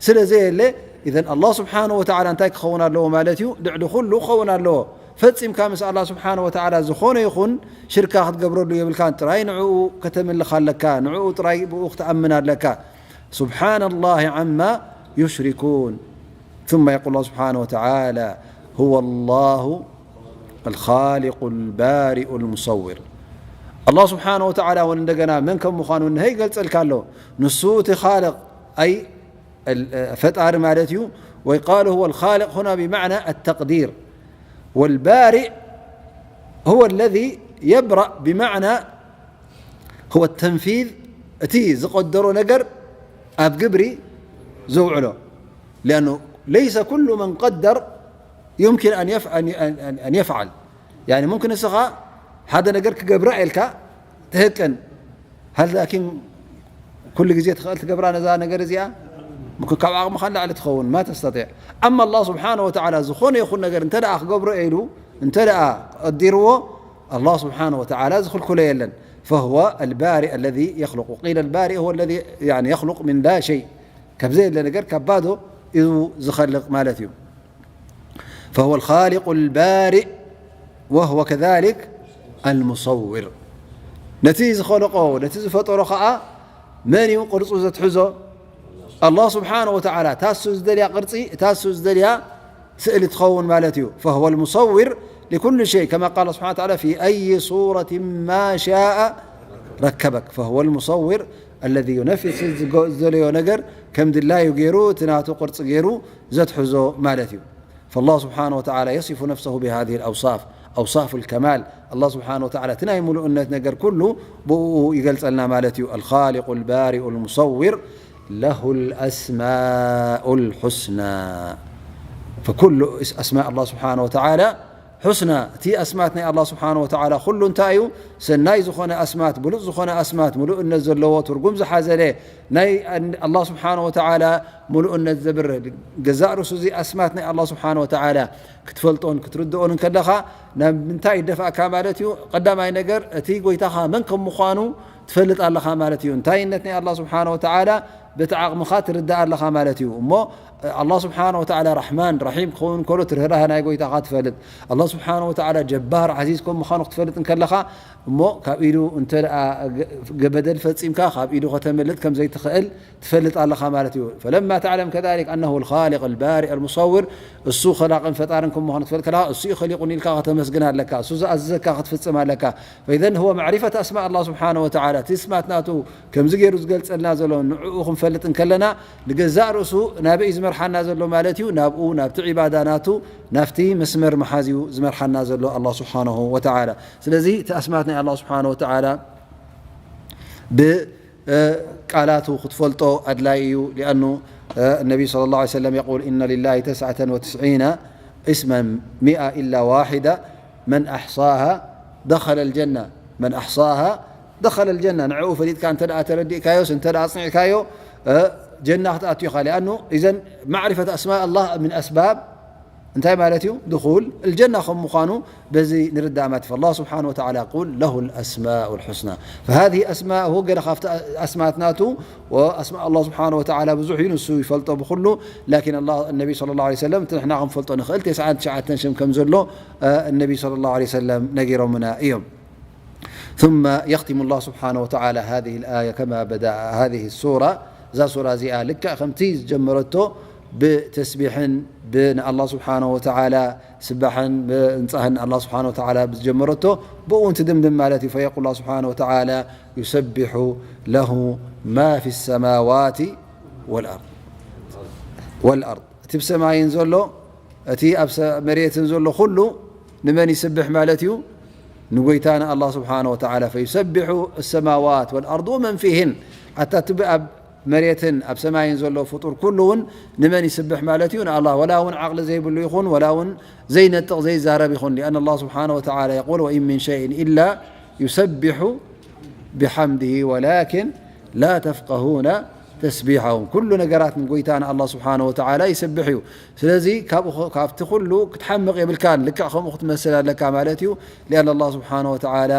ስለ ዘየለ፣ إذا الله سبحانه وتعالى እንታይ ክኸውን ኣለዎ ማለት እዩ? ልዕሊ ኩሉ ክኸውን ኣለዎ። ፈጺምካ ምስ الله سبحانه وتعالى ዝኾነ ይኹን ሽርካ ክትገብረሉ የብልካን። ጥራይ ንዕኡ ከተምልኽ ኣለካ፣ ንዕኡ ጥራይ ብኡ ክትኣምን ኣለካ። سبحان الله عما يشركون. ثم يقول الله سبحانه وتعالى: هو الله الخالق البارئ المصور. الله سبحانه وتعالى እውን እንደገና መን ከም ምዃኑ እንሀ ይገልጸልካ ኣሎ። ንሱ እቲ خالق، أي ال-، ፈጣሪ ማለት እዩ። ويقال هو الخالق هنا بمعنى التقدير. والبارئ هو الذي يبرأ بمعنى هو التنفيذ، እቲ ዝቀደሮ ነገር ኣብ ግብሪ ዘውዕሎ። لأنه ليس كل من قدر يمكن أن يف-، أن، أن، أن، أن يفعل. يعني ممكن ንስኻ ሓደ ነገር ክገብራ ኢልካ ትህቅን። هل لكن ኩሉ ግዜ ትኽእል ትገብራ ነዛ ነገር እዚኣ؟ ምክ-፣ ካብ ዓቕምኻ ንላዕሊ ትኸውን፣ ما تستطيع. أما الله سبحانه وتعالى ዝኾነ ይኹን ነገር እንተ ደኣ ክገብሮ ኢሉ፣ እንተ ደኣ ቀዲርዎ፣ الله سبحانه وتعالى ዝኽልክሎ የለን። فهو البارئ الذي يخلق. قيل البارئ هو الذي، يعني، يخلق من لا شيء. ካብ ዘየለ ነገር ካብ ባዶ እዩ ዝኸልቕ ማለት እዩ። فهو الخالق البارئ وهو كذلك المصور. ነቲ ዝኸለቆ፣ ነቲ ዝፈጠሮ ኸኣ መን እዩ ቅርጹ ዘትሕዞ? الله سبحانه وتعالى። እታ እሱ ዝደልያ ቅርጺ፣ እታ እሱ ዝደልያ ስእሊ ትኸውን ማለት እዩ። فهو المصور لكل شيء، كما قال سبحانه وتعالى: في أي صورة ما شاء ركبك. فهو المصور الذي ينفذ، ዝገ-፣ ዝደለዮ ነገር ከም ድላዩ ገይሩ፣ እቲ ናቱ ቅርጺ ገይሩ ዘትሕዞ ማለት እዩ። فالله سبحانه وتعالى يصف نفسه بهذه الأوصاف، أوصاف الكمال. الله سبحانه وتعالى እቲ ናይ ምሉእነት ነገር ኩሉ ብኡ ይገልጸልና ማለት እዩ። الخالق البارئ المصور له الأسماء الحسنى. فكل اس-، أسماء الله سبحانه وتعالى حسنى. እቲ ኣስማት ናይ الله سبحانه وتعالى ኩሉ እንታይ እዩ? ሰናይ ዝኾነ ኣስማት፣ ብሉጽ ዝኾነ ኣስማት፣ ምሉእነት ዘለዎ፣ ትርጉም ዝሓዘለ፣ ናይ ኣን-፣ الله سبحانه وتعالى ምሉእነት ዘብርህ፣ ገዛእ ርእሱ እዚ ኣስማት ናይ الله سبحانه وتعالى ክትፈልጦን ክትርድኦን እንከለኻ፣ ናብ ምንታይ ይደፍኣካ ማለት እዩ? ቀዳማይ ነገር፣ እቲ ጎይታኻ መን ከም ምዃኑ ትፈልጥ ኣለኻ ማለት እዩ። እንታይነት ናይ الله سبحانه وتعالى በቲ ዓቕምኻ ትርዳእ ኣለኻ ማለት እዩ። እሞ الله سبحانه وتعالى رحمن رحيم ክኸውን ከሎ፣ እቲ ርህራሀ ናይ ጎይታኻ ትፈልጥ። الله سبحانه وتعالى جبار عزيز ከም ምዃኑ ክትፈልጥ እንከለኻ፣ እሞ ካብ ኢዱ እንተ ደኣ ገ-፣ በደል ፈጺምካ፣ ካብ ኢዱ ከተምልጥ ከም ዘይትኽእል ትፈልጥ ኣለኻ ማለት እዩ። فلما تعلم كذلك أنه الخالق البارئ المصور፣ እሱ ኸላቕን ፈጣርን ከም ምዃኑ ክትፈልጥ ከለኻ፣ እሱ እዩ ኸሊቑኒ ኢልካ ከተመስግን ኣለካ፣ እሱ ዝኣዘዘካ ክትፍጽም ኣለካ። فإذا هو معرفة أسماء الله سبحانه وتعالى፣ እቲ ስማት ናቱ ከምዚ ገይሩ ዝገልጸልና ዘሎ ንዕኡ ክንፈልጥ እንከለና፣ ንገዛእ ርእሱ ናበይ እዩ ዝመርሓና ዘሎ ማለት እዩ? ናብኡ፣ ናብቲ ዒባዳ ናቱ፣ ናብቲ መስመር መሓዝ እዩ ዝመርሓና ዘሎ الله سبحانه وتعالى። ስለዚ እቲ ኣስማት ናይ الله سبحانه وتعالى ብ-፣ እ፣ ቃላቱ ክትፈልጦ ኣድላይ እዩ። لأنه، እ፣ النبي صلى الله عليه وسلم يقول: إن لله تسعة وتسعين اسما مائة إلا واحدة من أحصاها دخل الجنة. من أحصاها دخل الجنة. ንዕኡ ፈሊጥካ እንተ ደኣ ተረዲእካዮስ፣ እንተ ደኣ ኣጽኒዕካዮ፣ ጀና ክትኣቱ ኢኻ። ሊኣኑ ኢዘን ማዕሪፈት ኣስማእ ኣላህ ምን ኣስባብ እንታይ ማለት እዩ? ድኹል እልጀና ከም ምዃኑ በዚ ንርዳእ ማለት እዩ። ኣላህ ስብሓን ወተዓላ የቁል ለሁ ልኣስማኡ ልሑስና። ፈሃዚህ ኣስማእሁ ገለ ካብቲ ኣስማት ናቱ ወኣስማእ ኣላህ ስብሓን ወተዓላ ብዙሕ እዩ፣ ንሱ ይፈልጦ ብኩሉ። ላኪን ኣላህ ነቢ ስለ ላሁ ዐለይሂ ወሰለም እቲ ንሕና ክንፈልጦ ንኽእል ተስዓን ትሽዓተን ሽም ከም ዘሎ ነቢ ስለ ላሁ ዐለይሂ ወሰለም ነጊሮምና እዮም። ثم يختم الله سبحانه وتعالى هذه الآية كما بدأ هذه السورة. እዛ ሱራ እዚኣ ልክዕ ከምቲ ዝጀመረቶ ብተስቢሕን ብንኣላህ ስብሓነ ወተዓላ ስባሕን ብንጻህን ኣላህ ስብሓነ ወተዓላ ብዝጀመረቶ ብኡ እንትድምድም ማለት እዩ። فيقول الله سبحانه وتعالى يسبح له ما في السماوات والأرض والأرض እቲ ብሰማይን ዘሎ እቲ ኣብ መሬትን ዘሎ ኩሉ ንመን ይስብሕ ማለት እዩ? ንጎይታና ኣላህ ስብሓነ ወተዓላ። فيسبح السماوات والأرض ومن فيهن ኣታ እቲ ኣብ መሬትን ኣብ ሰማይን ዘሎ ፍጡር ኩሉ እውን ንመን ይስብሕ ማለት እዩ? ንኣላህ። ወላ እውን ዓቕሊ ዘይብሉ ይኹን ወላ እውን ዘይነጥቕ ዘይዛረብ ይኹን። لأن الله سبحانه وتعالى يقول وإن من شيء إلا يسبح بحمده ولكن لا تفقهون تسبيحهم ኩሉ ነገራት ንጎይታ ንኣላህ ስብሓነ ወተዓላ ይስብሕ እዩ። ስለዚ ካብቲ ኩሉ ክትሓምቕ የብልካን፣ ልክዕ ከምኡ ክትመስል ኣለካ ማለት እዩ። لأن الله سبحانه وتعالى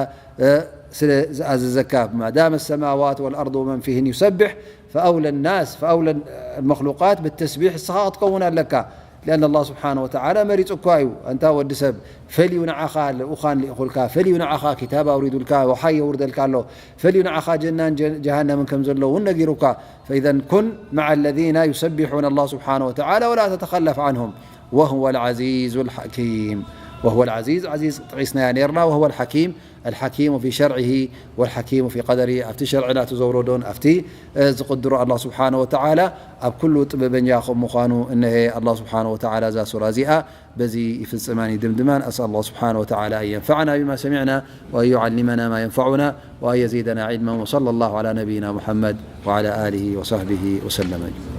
ስለ ዝኣዘዘካ ما دام السماوات والأرض ومن فيهن يسبح فأولى الناس فأولى المخلوقات بالتسبيح እስኻ ክትከውን ኣለካ። لأن الله سبحانه وتعالى መሪጹ እኳ እዩ። ኣንታ ወዲ ሰብ ፈልዩ ንዓኻ ልኡኻን ልኢኹልካ ፈልዩ ንዓኻ ክታብ ኣውሪዱልካ ወሓይ የውርደልካ ኣሎ ፈልዩ ንዓኻ ጀናን ጀሃነምን ከም ዘሎ እውን ነጊሩካ። فإذا كن مع الذين يسبحون الله سبحانه وتعالى ولا تتخلف عنهم وهو العزيز الحكيم. وهو العزيز عزيز ጥቂስናያ ነርና وهو الحكيم الحكيم في شرعه والحكيم في قدره ኣብቲ ሸርዒ ናቱ ዘውረዶን ኣብቲ ዝቕድሮ ኣላህ ስብሓነ ወተዓላ ኣብ ኩሉ ጥበበኛ ከም ምዃኑ እነሀ ኣላህ ስብሓነ ወተዓላ እዛ ሱራ እዚኣ በዚ ይፍጽማን ይድምድማን። أسأل الله سبحانه وتعالى أن ينفعنا بما سمعنا وأن يعلمنا ما ينفعنا وأن يزيدنا علما وصلى الله على نبينا محمد وعلى آله وصحبه وسلم أجمعين.